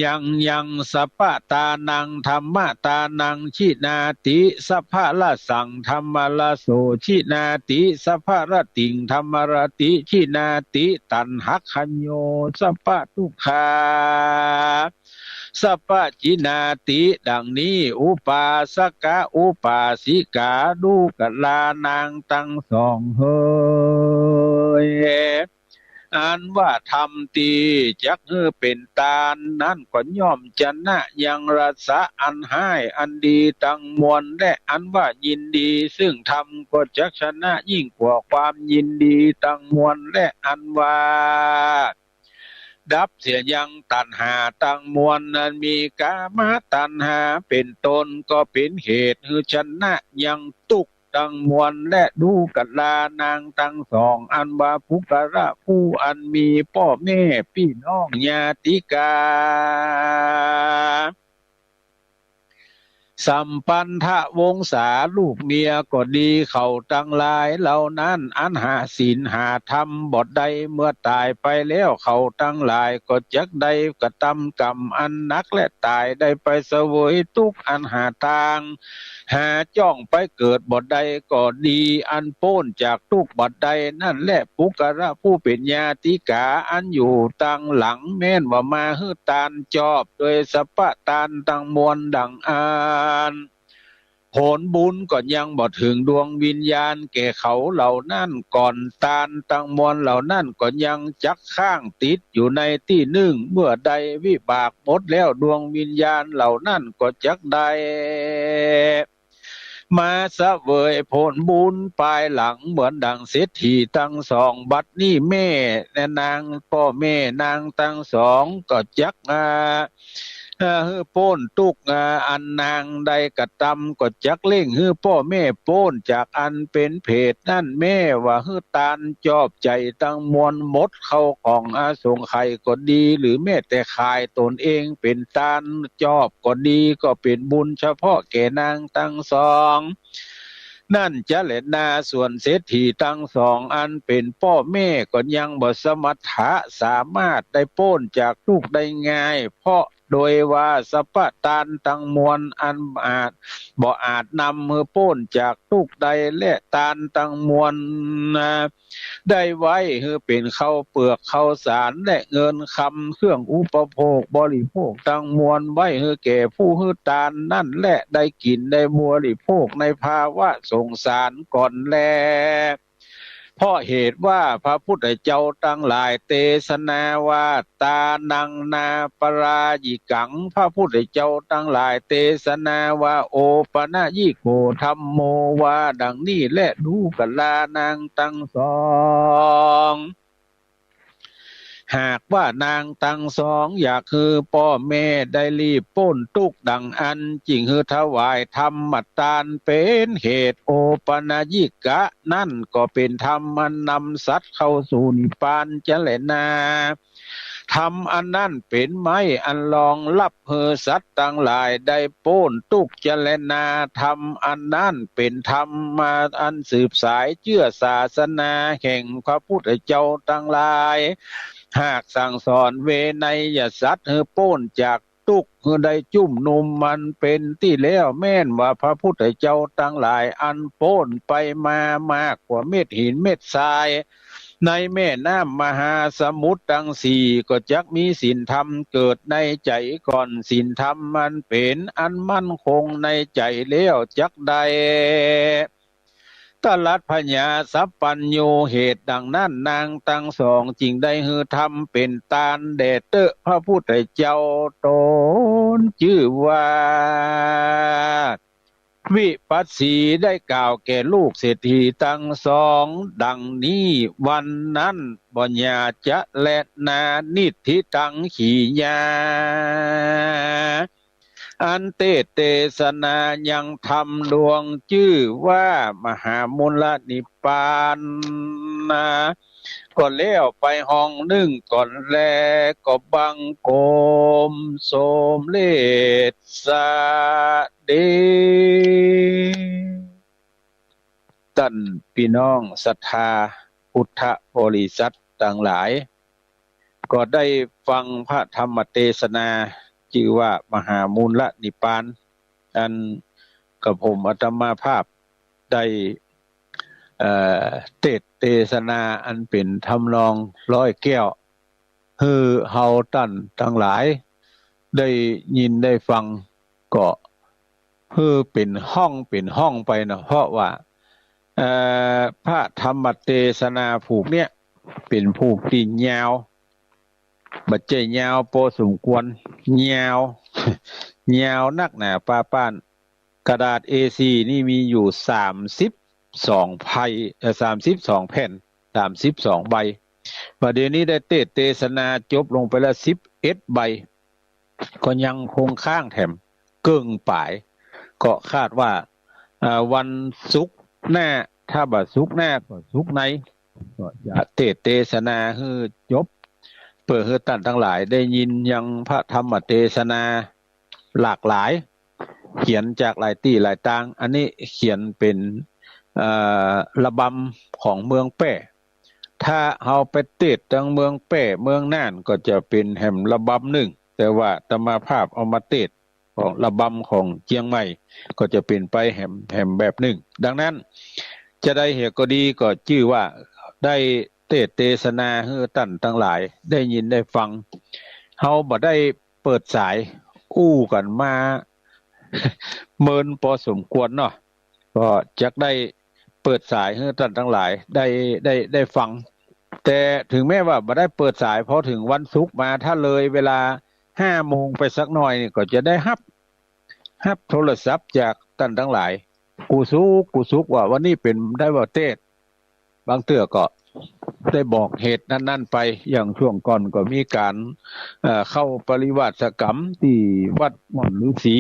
ยังยัง สัพพะตานัง ธัมมะตานัง ชินาติ สัพพะรสสัง ธัมมะรสโส ชินาติ สัพพะรสติง ธัมมะรสติ ชินาติ ตัณหักขโย สัพพะทุกขา สัพพะ ชินาติ ดังนี้ อุปาสกะ อุปาสิกา ดูกรานางตังสองเหย อันว่าธรรมตี้จักหื้อเป๋นตานนั้นก็ย่อมชนะยังรสะอันฮ้ายอันดีตังมวล และอันว่ายินดีซึ่งธรรมก็จักชนะยิ่งกว่าความยินดีตังมวล และอันว่าดับเสียยังตัณหาตังมวล อันมีกามตัณหาเป๋นต้น ก็เป๋นเหตุหื้อชนะยังตุ๊กข์ตังมวล และดูกรานางตังสอง อันว่าปุคคละผู้อันมีป้อแม่ปี้น้องญาติกา สัมปันธวงศาลูกเมียก็ดี เขาตังหลายเหล่านั้น อันหาศีลหาธรรมบ่ได้ เมื่อต๋ายไปแล้วเขาตังหลายก็จักได้กระตำกรรมอันหนัก และต๋ายได้ไปเสวยตุ๊กข์อันหาตาง หาจ้องไปเกิดบ่ได้ก็ดี อันป๊นจากตุ๊กข์บ่ได้นั้นแล ปุคคละผู้เป๋นญาติกาอันอยู่ตังหลัง แม้นว่ามาหื้อตานจอบโดยสัพพะตานตังมวลดังอั้น ลบุญก็ยังบ่เถิงดวงวิญญาณแก่เขาเหล่านั้นก่อน ตานตังมวลเหล่านั้นก็ยังจักค้างติดอยู่ในตี้นึ่ง เมื่อใดวิบากหมดแล้ว ดวงวิญญาณเหล่านั้นก็จักได้ มาเสวยผลบุญปายหลัง เหมือนดังเศรษฐีตังสอง บัดนี้แม่และนาง ป้อแม่นางตังสองก็จัก อ่า อ่า หื้อป๊นตุ๊กข์ อ่า อันนางได้กระทำ ก็จักเร่งหื้อป้อแม่ป๊นจากอันเป๋นเปรตนั้น แม้ว่าหื้อตานจอบใจ๋ตังมวล หมดเข้าของอาสงไขยก็ดี หรือแม้แต่ขายตนเองเป๋นตานจอบก็ดี ก็เป๋นบุญเฉพาะแก่นางตังสองนั้นจะแลนา ส่วนเศรษฐีตังสองอันเป๋นป้อแม่ก็ยังบ่สมรรถะสามารถได้ป๊นจากตุ๊กข์ได้ง่าย เพราะโดยว่าสัพพะตานตังมวลอันอาจ บ่อาจนำหื้อป๊นจากตุ๊กข์ได้ และตานตังมวล ได้ไว้หื้อเป๋นข้าวเปือกข้าวสารและเงินคำเครื่องอุปโภคบริโภคตังมวล ไว้หื้อแก่ผู้หื้อตานนั้นแล ได้กิ๋นได้บริโภคในภาวะสงสารก่อนแล เพราะเหตุว่าพระพุทธเจ้าตังหลายเตสนาว่า ตานังนาปรายิกัง พระพุทธเจ้าตังหลายเตสนาว่า โอปนยิโกธัมโม ว่าดังนี้แล ดูกรานางตังสอง หากว่านางตังสองอยากหื้อป้อแม่ได้รีบป๊นตุ๊กข์ดังอั้น จึงหื้อถวายธรรมตานเป๋นเหตุ โอปนยิกะนั้นก็เป๋นธรรมอันนำสัตว์เข้าสู่นิพพานจะแลนา ธรรมอันนั้นเป๋นไม้อันรองรับหื้อสัตว์ตังหลายได้ป๊นตุ๊กข์จะแลนา ธรรมอันนั้นเป๋นธรรมมาอันสืบสายเจื้อศาสนาแห่งพระพุทธเจ้าตังหลาย หากสั่งสอนเวไนยสัตว์หื้อป๊นจากตุ๊กข์หื้อได้จุ้มนุ่มมันเป๋นตี้แล้ว แม้นว่าพระพุทธเจ้าตังหลายอันป๊นไปมามากกว่าเม็ดหินเม็ดทราย ในแม่น้ำมหาสมุทรตังสี่ ก็จักมีศีลธรรมเกิดในใจ๋ก่อน ศีลธรรมมันเป๋นอันมั่นคงในใจ๋แล้วจักได้ ตรัสพญาสัพพัญญู เหตุดังนั้นนางตังสองจึงได้หื้อธรรมเป๋นตานแด่เต๊อะพระพุทธเจ้า ต๋นจื้อว่า วิปัสสีได้กล่าวแก่ลูกเศรษฐีตังสองดังนี้ วันนั้นบ่อย่าจะแลนา นิทธิตังขีญา อันเตสน์เตสนายังธรรมดวงจื้อว่ามหามูลนิพพาน ก็แล้วไปห้องนึ่งก่อนแล ก็บังคมสมเร็จเสด็จ ต้านปี้น้องศรัทธาพุทธบริษัทตังหลาย ก็ได้ฟังพระธรรมเตสนา จื้อว่ามหามูลนิพพาน อันกระผมอาตมาภาพได้ เอ่อ เตสน์เตสนาอันเป๋นทำนองร้อยแก้ว หื้อเฮาต้านตังหลายได้ยินได้ฟัง ก็หื้อเป๋นห้องเป๋นห้องไปเนาะ เพราะว่า เอ่อ พระธรรมเตสนาผูกเนี่ยเป๋นผูกตี้ยาว บ่ใจ้ยาวปอสมควร ยาว ยาวนักหนาปาป๊าน กระดาษ เอสี่ นี่มีอยู่สามสิบสองใบ เอ่อ สามสิบสองแผ่น สามสิบสองใบ ว่าเดี๋ยวนี้ได้เตสน์เตสนาจบลงไปแล้วสิบเอ็ดใบ ก็ยังคงค้างแถมเกิ่งป๋าย ก็คาดว่า อ่า วันศุกร์หน้า ถ้าบ่ศุกร์หน้าก็ศุกร์ใน ก็จะเตสน์เตสนาหื้อจบ เปื้อหื้อต้านตังหลายได้ยินยังพระธรรมเตสนาหลากหลาย เขียนจากหลายตี้หลายตาง อันนี้เขียนเป๋น เอ่อ ระบำของเมืองแป้ ถ้าเฮาไปเตสน์ตางเมืองแป้ เมืองน่าน ก็จะเป๋นแหมระบำนึ่ง แต่ว่าอาตมาภาพเอามาเตสน์ของระบำของเจียงใหม่ ก็จะเป๋นไปแหม แหมแบบนึ่ง ดังนั้น จะใดเหียก็ดี ก็จื้อว่าได้เตสน์เตสนาหื้อต้านตังหลายได้ยินได้ฟัง เฮาบ่ได้เปิดสายอู้กั๋นมา เมินปอสมควรเนาะ ก็จักได้เปิดสายหื้อต้านตังหลายได้ ได้ ได้ฟัง แต่เถิงแม้ว่าบ่ได้เปิดสาย พอเถิงวันศุกร์มา ถ้าเลยเวลาห้าโมงไปสักหน่อยนี่ ก็จะได้ฮับ ฮับโทรศัพท์จากต้านตังหลาย กู้สุข กู้สุขว่าวันนี้เป๋นได้บ่าเตสน์ บางเตื้อก็ได้บอกเหตุนั้นๆ ไป อย่างช่วงก่อนก็มีก๋าน เอ่อ เข้าปริวาสกรรมตี้วัดม่อนฤๅษี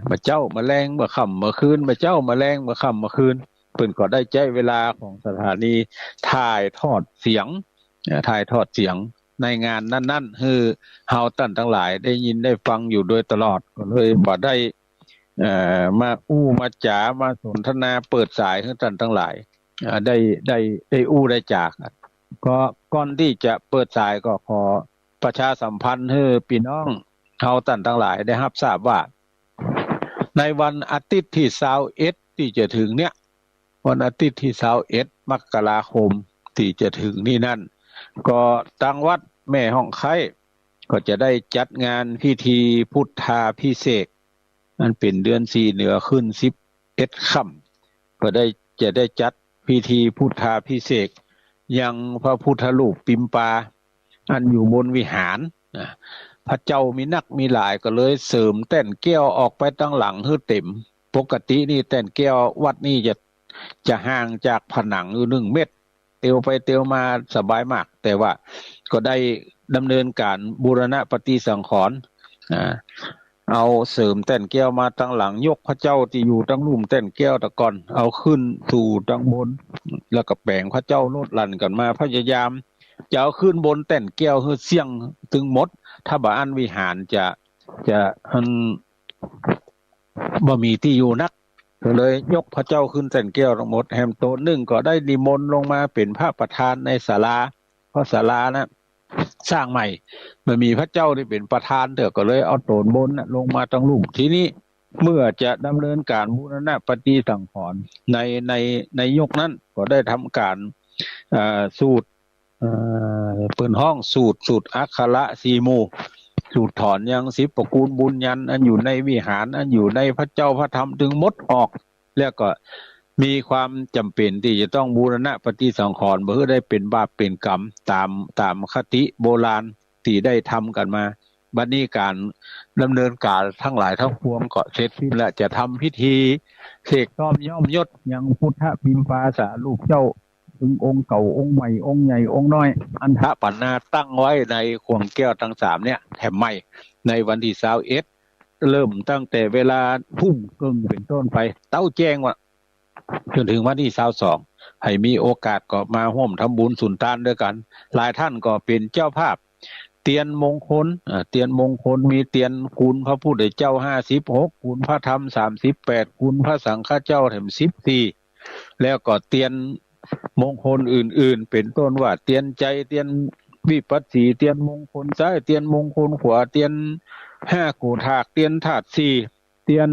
บ่าเจ๊าบ่าแลงบ่าค่ำบ่าคืน บ่าเจ๊าบ่าแลงบ่าค่ำบ่าคืน เปิ้นก็ได้ใจ๊เวลาของสถานีถ่ายทอดเสียง เอ่อ ถ่ายทอดเสียงในงานนั้นๆ หื้อเฮาต้านตังหลายได้ยินได้ฟังอยู่โดยตลอด ก็เลยบ่ได้ เอ่อ มาอู้มาจ๋ามาสนทนาเปิดสายหื้อต้านตังหลาย เอ่อ ได้ ได้ ได้อู้ได้จ๋า ก็ก่อนตี้จะเปิดสายก็ขอประชาสัมพันธ์หื้อปี้น้องเฮาต้านตังหลายได้ฮับทราบว่า ในวันอาทิตย์ตี้ซาวเอ็ดตี้จะเถิงเนี้ย วันอาทิตย์ตี้ซาวเอ็ดมกราคมตี้จะเถิงนี้นั้น ก็ตางวัดแม่ฮ่องไคล้ก็จะได้จัดงานพิธีพุทธาภิเษก อันเป๋นเดือนสี่เหนือขึ้นสิบเอ็ดค่ำ ก็ได้ จะได้จัดพิธีพุทธาภิเษกยังพระพุทธรูปปิมปา อันอยู่บนวิหาร นะ พระเจ้ามีนักมีหลาย ก็เลยเสริมแต้นแก้วออกไปตางหลังหื้อเต๋ม ปกตินี่แต้นแก้ววัดนี่จะ จะห่างจากผนังอยู่หนึ่งเมตร เตียวไปเตียวมาสบายมาก แต่ว่าก็ได้ดำเนินก๋านบูรณะปฏิสังขรณ์ อ่า เอาเสริมแต้นแก้วมาตางหลัง ยกพระเจ้าตี้อยู่ตางลุ่มแต้นแก้วตะก่อน เอาขึ้นสู่ตางบน แล้วก็แป๋งพระเจ้าลดหลั่นกั๋นมา พยายามจะเอาขึ้นบนแต้นแก้วหื้อเสี้ยงตึงหมด ถ้าบ่อั้นวิหารจะ จะ อัน บ่มีตี้อยู่นัก ก็เลยยกพระเจ้าขึ้นแต้นแก้วตังหมด แหมโตนนึ่งก็ได้นิมนต์ลงมาเป๋นพระประธานในศาลา เพราะศาลานะสร้างใหม่ บ่มีพระเจ้านี่เป๋นประธานเตื้อ ก็เลยเอาโตนบนน่ะลงมาตางลุ่ม ทีนี้เมื่อจะดำเนินก๋านบูรณะปฏิสังขรณ์ใน ใน ในยกนั้นก็ได้ทำก๋าน เอ่อ สูตร เอ่อ เปิ้นฮ้องสูตร สูตรอักขระสี่หมู่ สูตรถอนยังสิบประกูลบุญญาณ อันอยู่ในวิหาร อันอยู่ในพระเจ้าพระธรรมตึงหมดออก แล้วก็มีความจ๋ำเป๋นตี้จะต้องบูรณะปฏิสังขรณ์ บ่หื้อได้เป๋นบาปเป๋นก๋รรม ต๋าม ต๋ามคติโบราณตี้ได้ทำกั๋นมา บัดนี้ก๋านดำเนินก๋านตังหลายตังปวงก็เสร็จสิ้นแล้ว จะทำพิธีเสกซ่อมย้อมยศยังพุทธปิมปาสารูปเจ้า ตึงองค์เก่าองค์ใหม่องค์ใหญ่องค์น้อย อันถปัณณาตั้งไว้ในข่วงแก้วตังสามเนี่ยแถมใหม่ ในวันตี้ซาวเอ็ด เริ่มตั้งแต่เวลาทุ่มเกิ่งเป๋นต้นไป เต๊าแจ้งว่า จ๋นเถิงวันตี้ซาวสอง ใผมีโอกาสก็มาฮ่วมทำบุญสุนตานตวยกั๋น หลายต้านก็เป๋นเจ้าภาพ เตียนมงคล อ่า เตียนมงคล มีเตียนคุณพระพุทธเจ้าห้าสิบหก คุณพระธรรมสามสิบแปด คุณพระสังฆเจ้าแถมสิบสี่ แล้วก็เตียนมงคลอื่นๆ เป๋นต้นว่าเตียนไจร เตียนวิปัสสี เตียนมงคลซ้าย เตียนมงคลขวา เตียนห้าโกฏฐาก เตียนธาตุสี่ เตียน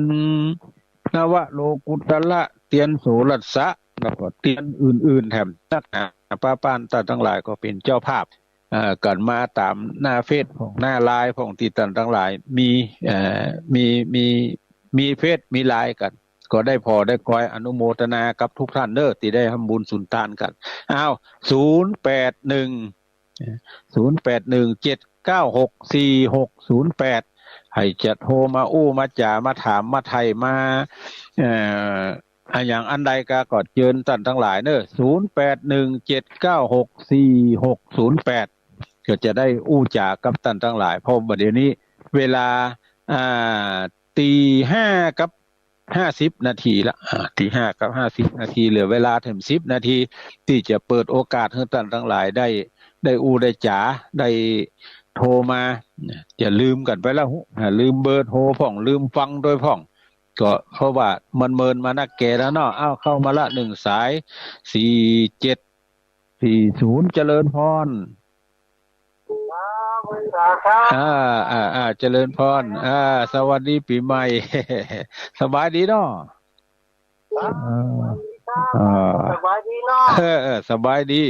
นวโลกุตระ เตียนโสรสะ แล้วก็เตียนอื่นๆ แถมนักหนา ป้าป้านต้านตังหลายก็เป๋นเจ้าภาพ เอ่อ กั๋นมาต๋ามหน้าเฟซพ่อง หน้าไลน์พ่อง ตี้ต้านตังหลายมี เอ่อ มี มี มีเฟซมีไลน์กั๋น ก็ได้ผ่อได้กอยอนุโมทนากับทุกท่านเด้อ ตี้ได้ทำบุญสุนตานกั๋น อ้าว ศูนย์แปดหนึ่ง ศูนย์แปดหนึ่งเจ็ดเก้าหกสี่หกศูนย์แปด ใผจะโทรมาอู้มาจ๋ามาถามมาไถ่มา เอ่อ อะหยังอันใดก็ ก็เจิญต้านตังหลายเน้อ ศูนย์แปดหนึ่งเจ็ดเก้าหกสี่หกศูนย์แปด ก็จะได้อู้จ๋ากับต้านตังหลาย เพราะบ่าเดี๋ยวนี้เวลา อ่า ตีห้ากับ ห้าสิบนาทีละ อ่า ตีห้ากับห้าสิบนาที เหลือเวลาแถมสิบนาที ตี้จะเปิดโอกาสหื้อต้านตังหลายได้ ได้อู้ได้จ๋า ได้โทรมา จะลืมกั๋นไปแล้ว อ่า ลืมเบอร์โทรพ่อง ลืมฟังตวยพ่อง ก็เพราะว่ามันเมินมานักแก่แล้วเนาะ อ้าว เข้ามาละหนึ่งสาย สี่เจ็ดสี่ศูนย์ เจริญพร ครับ ครับ อ่า อ่า อ่า เจริญพร อ่า สวัสดีปี๋ใหม่ สบายดีเนาะ ครับ เออ สวัสดีครับ อ่า สบายดีเนาะ เออ เออ สบายดี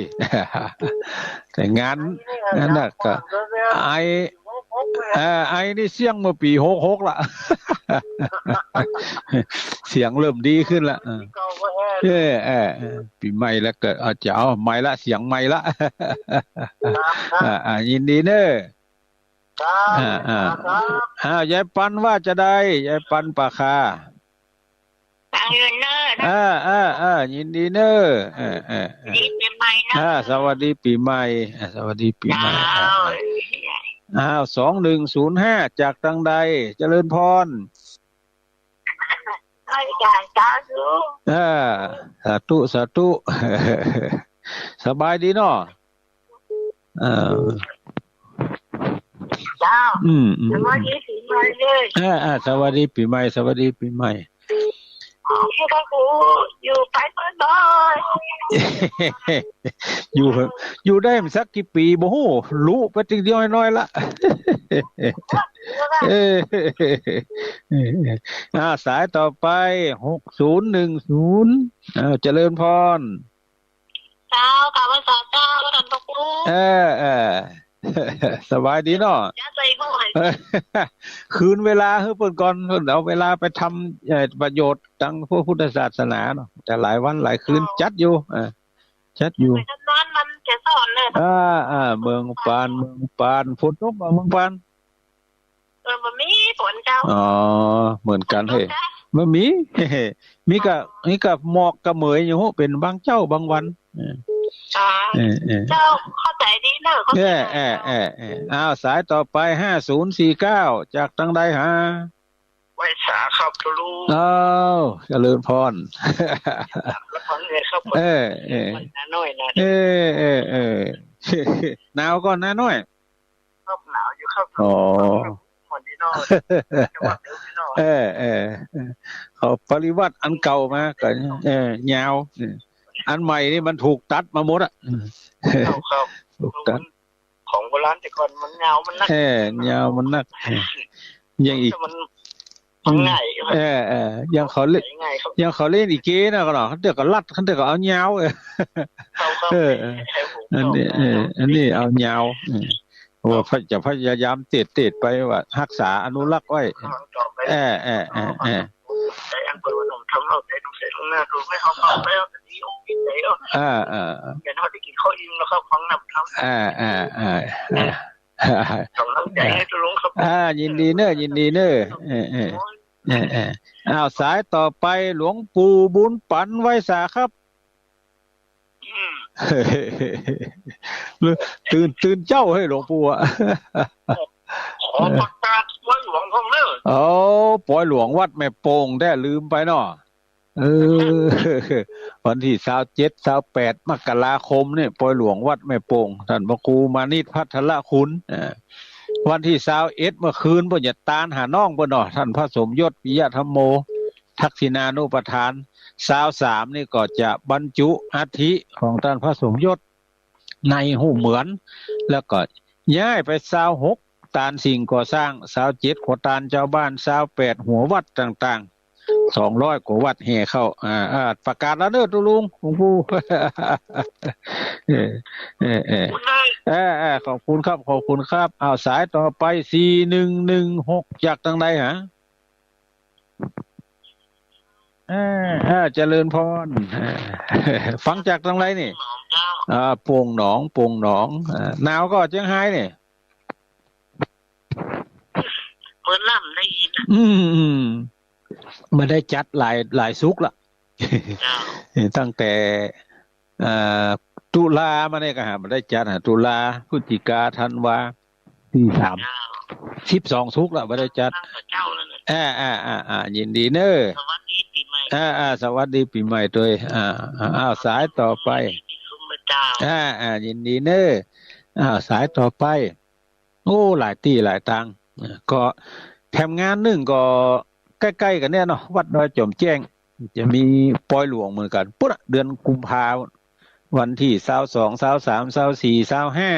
แต่งาน อันนี้ นั่นน่ะ ก็ เดี๋ยว ไอ้ เออ ไอนี่เสี้ยงเมื่อปี๋หกหกละ เสียงเริ่มดีขึ้นละ เออ เก่าก็แห้ง เออ เออ เออ ปี๋ใหม่แล้วก็ เอา จะเอาใหม่ละ เสียงใหม่ละ ครับ ครับ อ่า อ่า ยินดีเน่อ ครับ อ่า อ่า ครับ อ่า ยายปันว่าจาใด ยายปันป่าคา ตังยืนเน่อ อ่า อ่า อ่า ยินดีเน่อ เออ เออ เออ ดีปี๋ใหม่เน่อ อ่า สวัสดีปี๋ใหม่ อ่า สวัสดีปี๋ใหม่ เจ้า อ่า อ่า อ้าว สองหนึ่งศูนย์ห้า จากตังใด เจริญพร อาจารย์ สาธุ อ่า สาธุ สาธุ สบายดีเนาะ เออ เจ้า อืม อืม สวัสดีปี๋ใหม่เลย อ่า อ่า สวัสดีปี๋ใหม่ สวัสดีปี๋ใหม่ ขอให้พระครูอยู่ไปบ่อยๆ อยู่ อยู่ได้มันสักกี่ปี๋บ่ฮู้ ลุไปตึงเดียวน้อยๆ ละ เออ อ่า สายต่อไป หกศูนย์หนึ่งศูนย์ อ่า เจริญพร เจ้า กราบไหว้สาเจ้า ท่านพระครู เออ เออ สบายดีเนาะ จะใส่ห้อย คืนเวลาหื้อเปิ้นก่อน เปิ้นเอาเวลาไปทำ เอ่อ ประโยชน์ตางพระพุทธศาสนาเนาะ แต่หลายวันหลายคืน เจ้า จัดอยู่ อ่า จัดอยู่ ไปทำงานมันจะสอนเลย อ่า อ่า เมืองปาน เมืองปาน ฝนตกบ่เมืองปาน เออ บ่มีฝนเจ้า อ๋อ เหมือนกั๋น ฝนตก เฮ้ย บ่มี มีก้า มีก้าหมอกก้าเหมยอยู่ เป๋นบางเจ้าบางวัน เออ อ๋อ เออ เออ เจ้า เข้าใจ๋ดีเน่อ เข้าใจ๋ เออ เออ เออ อ้าว สายต่อไป ห้าศูนย์สี่เก้า จากตังใดหา ไหว้สาครับ ตะลุง อ้าว เจริญพร แล้วฟังเลยครับ เออ เออ ไหว้น้าน้อยนะ เออ เออ เออ หนาวก่อน้าน้อย ครับ หนาวอยู่ครับ อ๋อ วันนี้เนาะ จังหวัดเดิมนี่เนาะ เออ เออ เออ เขาปริวัติอันเก่ามาก็ เออ ยาว เออ อันใหม่นี่มันถูกตัดมาหมดอะ ครับ ถูกตัด ของโบราณแต่ก่อนมันยาวมันนัก เออ ยาวมันนัก เออ อย่างอี้ แต่มัน มันง่าย เออ เออ อย่างเขาเล่น ง่ายครับ อย่างเขาเล่นอีเก๊นะก็เนาะ คันเตื้อก็รัด คันเตื้อก็เอายาว เออ ครับ ครับ เออ เออ ให้ผม อันนี้ ตอบ เออ อันนี้เอายาว เออ ว่าจะพยายามเตดๆ ไปว่าฮักษาอนุรักษ์ไว้ ครับ ต่อไป เออ เออ เออ เออ แต่อันเปิดว่าหนุ่มทำเอาใจหนุ่มเสร็จลงหน้าดูไม่เอาเข้าแล้ว แต่นี่อกติดใจเอา เออ เออ เดี๋ยวเราได้กิ๋นข้าวอิ่มแล้วครับ ฟังนำธรรม เออ เออ เออ เออ ส่งกำลังใจ๋หื้อตะลุงครับ อ่า ยินดีเน่อ ยินดีเน่อ เออ เออ เออ เออ อ้าว สายต่อไป หลวงปู่บุญปั๋น ไหว้สาครับ อืม ตื่น ตื่นเจ๊าเฮ้ย หลวงปู่อะ ขอประกาศปอยหลวงพ่องเน่อ โอ้ ปอยหลวงวัดแม่โป่งแต๊ ลืมไปเนาะ เออ วันตี้ซาวเจ็ด ซาวแปด มกราคมนี่ ปอยหลวงวัดแม่โป่ง ต้านพระครูมานิตรภัทรคุณ เออ วันตี้ซาวเอ็ด เมื่อคืน เปิ้นจะตานหาน้องเปิ้นเนาะ ต้านพระสมยศ ปิยะธัมโม ทักษิณานุปทาน ซาวสามนี่ก็จะบรรจุอัฐิของต้านพระสมยศในฮูปเหมือน แล้วก็ย้ายไปซาวหก ตานสิ่งก่อสร้าง ซาวเจ็ด ขอตานจาวบ้าน ซาวแปด หัววัดต่างๆ สองร้อยกว่าวัดแห่เข้า อ่า อ่า ประกาศแล้วเน่อ ตุ๊ลุง หลวงปู่ เออ เออ เออ ขอบคุณครับ ขอบคุณครับ อ้าว สายต่อไป สี่หนึ่งหนึ่งหก จากตังใดหา เออ เออ เจริญพร เออ ฟังจากตังใดนี่ อ่า โป่งหนอง โป่งหนอง อ่า หนาวก่อเจียงฮายนี่ เปิ้นล่ำได้ยินอะ อืม อืม บ่ได้จัดหลาย หลายสุกละ เจ้า ตั้งแต่ เอ่อ ตุลามานี่ก็หาบ่ได้จัด หา ตุลา พฤศจิกา ธันวา สี่สาม เจ้า สิบสองสุกละบ่ได้จัด ตั้งแต่เจ้าแล้วเนี่ย อ่า อ่า อ่า อ่า ยินดีเน่อ สวัสดีปี๋ใหม่ อ่า อ่า สวัสดีปี๋ใหม่ตวย อ่า อ่า อ้าว สายต่อไป เจ้า อ่า อ่า ยินดีเน่อ อ้าว สายต่อไป โอ้ หลายตี้หลายตาง อ่า ก็แถมงานนึ่งก็ใก้ๆ กั๋นเนี่ยเนาะ วัดดอยจ๋อมแจ้ง จะมีปอยหลวงเหมือนกั๋น ปุ้นน่ะ เดือนกุมภา วันตี้ซาวสอง ซาวสาม ซาวสี่ ซาวห้า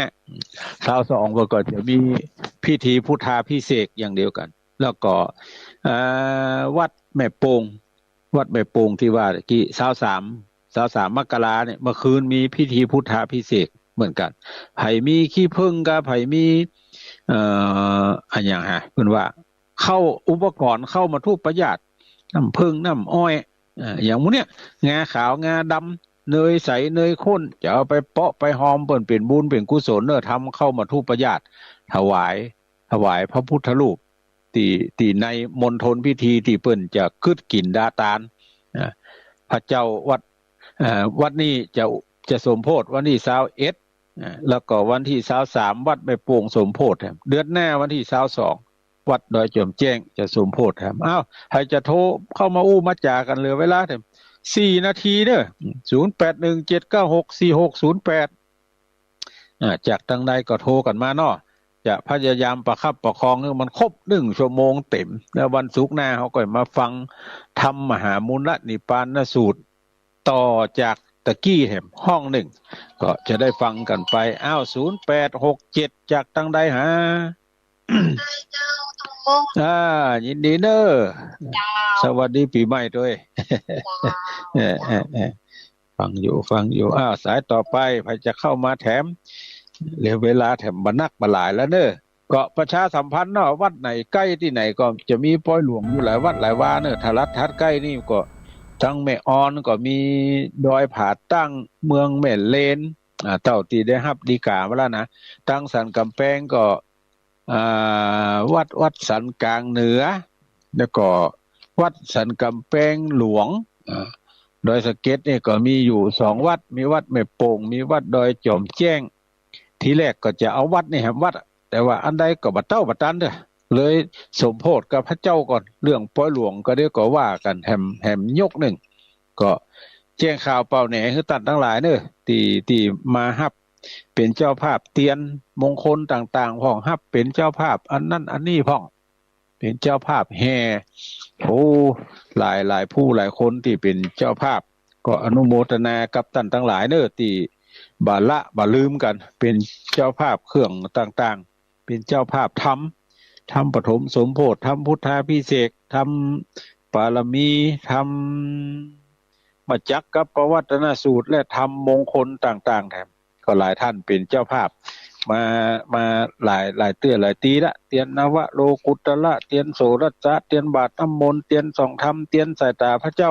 ซาวสอง ก็ ก็จะมีพิธีพุทธาภิเษกอย่างเดียวกั๋น แล้วก็ เอ่อ วัดแม่โป่ง วัดแม่โป่งตี้ว่าตะกี้ ซาวสาม ซาวสาม มกราเนี่ย เมื่อคืนมีพิธีพุทธาภิเษกเหมือนกั๋น ใผมีขี้ผึ้งกา ใผมี เอ่อ อะหยังฮะ เปิ้นว่า เข้า อุปกรณ์เข้ามัตถุปยาส น้ำผึ้ง น้ำอ้อย เอ่อ อย่างหมู่เนี้ย งาขาว งาดำ เนยใส เนยข้น จะเอาไปเปาะไปหอม เปิ้นเป๋นบุญเป๋นกุศลเน่อ ทำเข้ามัตถุปยาส ถวาย ถวายพระพุทธรูป ตี้ ตี้ในมณฑลพิธีตี้เปิ้นจะกึ๊ดกิ๋นดาตาน อ่า พระเจ้าวัด เอ่อ วัดนี้จะ จะสมโภชวันตี้ซาวเอ็ด อ่า แล้วก็วันตี้ซาวสาม วัดแม่โป่งสมโภชแถม เดือนหน้าวันตี้ซาวสอง วัดดอยจ๋อมแจ้งจะสมโภชแถม อ้าว ใผจะโทรเข้ามาอู้มาจ๋ากั๋น เหลือเวลาแถมสี่นาทีเน่อ ศูนย์แปดหนึ่งเจ็ดเก้าหกสี่หกศูนย์แปด อ่า จากตังใดก็โทรกั๋นมาเนาะ จะพยายามประคับประคองหื้อมันครบหนึ่งชั่วโมงเต๋ม แล้ววันศุกร์หน้าเฮาก็มาฟังธรรมมหามูลนิพพานสูตร ต่อจากตะกี้แถมห้องนึ่ง ก็จะได้ฟังกั๋นไป อ้าว ศูนย์แปดหกเจ็ด จากตังใดฮะ อ่า ยินดีเน่อ เจ้า สวัสดีปี๋ใหม่ตวย เจ้า เออ เออ เออ ฟังอยู่ ฟังอยู่ อ้าว สายต่อไป ใผจะเข้ามาแถม เหลือเวลาแถมบ่นักบ่หลายแล้วเน่อ ก็ประชาสัมพันธ์เนาะ วัดไหนใก้ตี้ไหนก็จะมีปอยหลวงอยู่หลายวัดหลายวาเน่อ ถ้ารัฐถัดใก้นี่ก็ ตังแม่ออนก็มี ดอยผาตั้ง เมืองแม่เหล็ก อ่า เต้าตี้ได้ฮับดีก๋ามาแล้วนะ ตังสันก๋ำแปงก็ อ่า วัด วัดสันกลางเหนือ แล้วก็วัดสันก๋ำแปงหลวง อ่า ดอยสะเก็ดนี่ก็มีอยู่สองวัด มีวัดแม่โป่ง มีวัดดอยจ๋อมแจ้ง ทีแรกก็จะเอาวัดนี่แหมวัด แต่ว่าอันใดก็บ่เต้าบ่ตันเน่อ เลยสมโภชกับพระเจ้าก่อน เรื่องปอยหลวงก็เดี๋ยวก็ว่ากั๋นแหม แหมยกนึ่ง ก็แจ้งข่าวเป่าแหน่หื้อต้านตังหลายเน่อ ตี้ ตี้มาฮับเป๋นเจ้าภาพเตียนมงคลต่างๆ พ่อง ฮับเป๋นเจ้าภาพอันนั้นอันนี้พ่อง เป๋นเจ้าภาพแห่ โอ้ หลาย หลายผู้หลายคนตี้เป๋นเจ้าภาพ ก็อนุโมทนากับต้านตังหลายเน่อ ตี้บ่ละบ่ลืมกั๋น เป๋นเจ้าภาพเครื่องต่างๆ เป๋นเจ้าภาพธรรม ธรรมปฐมสมโภช ธรรมพุทธาภิเษก ธรรมปารมี ธรรมจักกัปปวัตตนสูตร และธรรมมงคลต่างๆ แถม ก็หลายต้านเป๋นเจ้าภาพมา มาหลาย หลายเตื้อหลายตี้ละ เตียนนวโลกุตระ เตียนโสรสะ เตียนบาตรน้ำมนต์ เตียนส่องธรรม เตียนสายต๋าพระเจ้า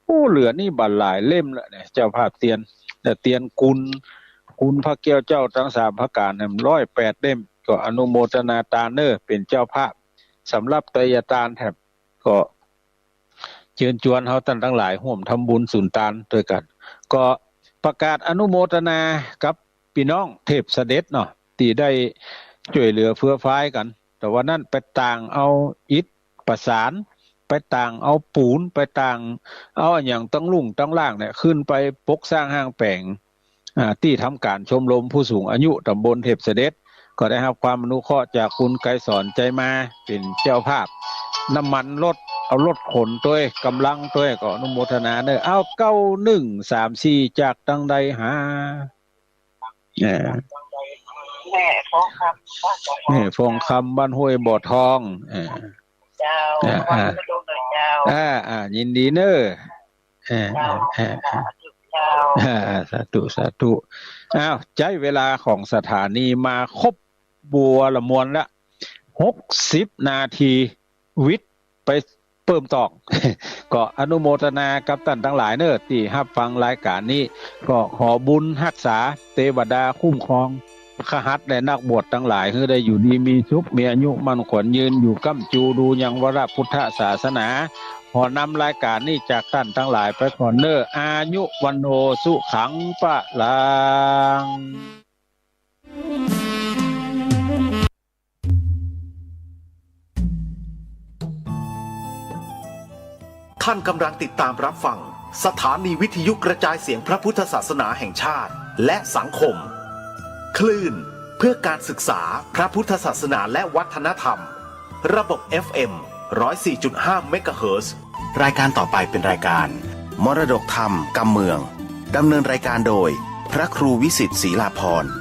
โอ้ เหลือนี่บ่าหลายเล่มละเนี่ย เจ้าภาพเตียน แต่เตียนกุล กุลพระแก้วเจ้าตังสามประก๋านเนี่ย ร้อยแปดเล่ม ก็อนุโมทนาตานเน่อ เป๋นเจ้าภาพสำหรับไตรยตานแถม ก็เจิญจวนเฮาต้านตังหลายฮ่วมทำบุญสุนตานตวยกั๋น ก็ประกาศอนุโมทนากับปี้น้องเทพเสด็จเนาะ ตี้ได้จ้วยเหลือเฟื้อฟ้ายกั๋น แต่วันนั้นไปต่างเอาอิฐประสาน ไปต่างเอาปูน ไปต่างเอาอะหยังตังลุ่งตังล่างเนี่ย ขึ้นไปปกสร้างห้างแป๋ง อ่า ตี้ทำก๋านชมรมผู้สูงอายุต๋ำบลเทพเสด็จ ก็ได้ฮับความอนุเคราะห์จากคุณไกรสอน ใจมา เป๋นเจ้าภาพ น้ำมันรถ เอารถขนตวย ก๋ำลังตวย ก็อนุโมทนาเน่อ เอา เก้าหนึ่งสามสี่ จากตังใดฮะ เออ แม่ฟองคำ บ้านบ่อทอง แม่ฟองคำ บ้านห้วยบ่อทอง เออ เจ้า อ่า อ่า วันนี้มาดูหน่อยเจ้า อ่า อ่า ยินดีเน่อ เออ เจ้า เออ เออ สาธุเจ้า อ่า สาธุ สาธุ อ้าว ใจ๊เวลาของสถานีมาครบบัวละมวลละ หกสิบนาที วิทย์ไปเปิ้มตอก ก็อนุโมทนากับต้านตังหลายเน่อ ตี้ฮับฟังรายก๋านนี้ ก็ขอบุญฮักษา เตวดาคุ้มครอง คฤหัสถ์และนักบวชตังหลาย หื้อได้อยู่ดีมีสุข มีอายุมั่นขวัญยืน อยู่ก้ำจูดูยังวรพุทธศาสนา ขอนำรายก๋านนี้จากต้านตังหลายไปก่อนเน่อ อายุวัณโณสุขังพลัง ท่านกำลังติดตามรับฟังสถานีวิทยุกระจายเสียงพระพุทธศาสนาแห่งชาติและสังคม คลื่นเพื่อการศึกษาพระพุทธศาสนาและวัฒนธรรม ระบบ เอฟ เอ็ม ร้อยสี่จุดห้า เมกะเฮิรตซ์ รายการต่อไปเป็นรายการมรดกธรรมกำเมือง ดำเนินรายการโดยพระครูวิสิทธิ์ศรีลาภรณ์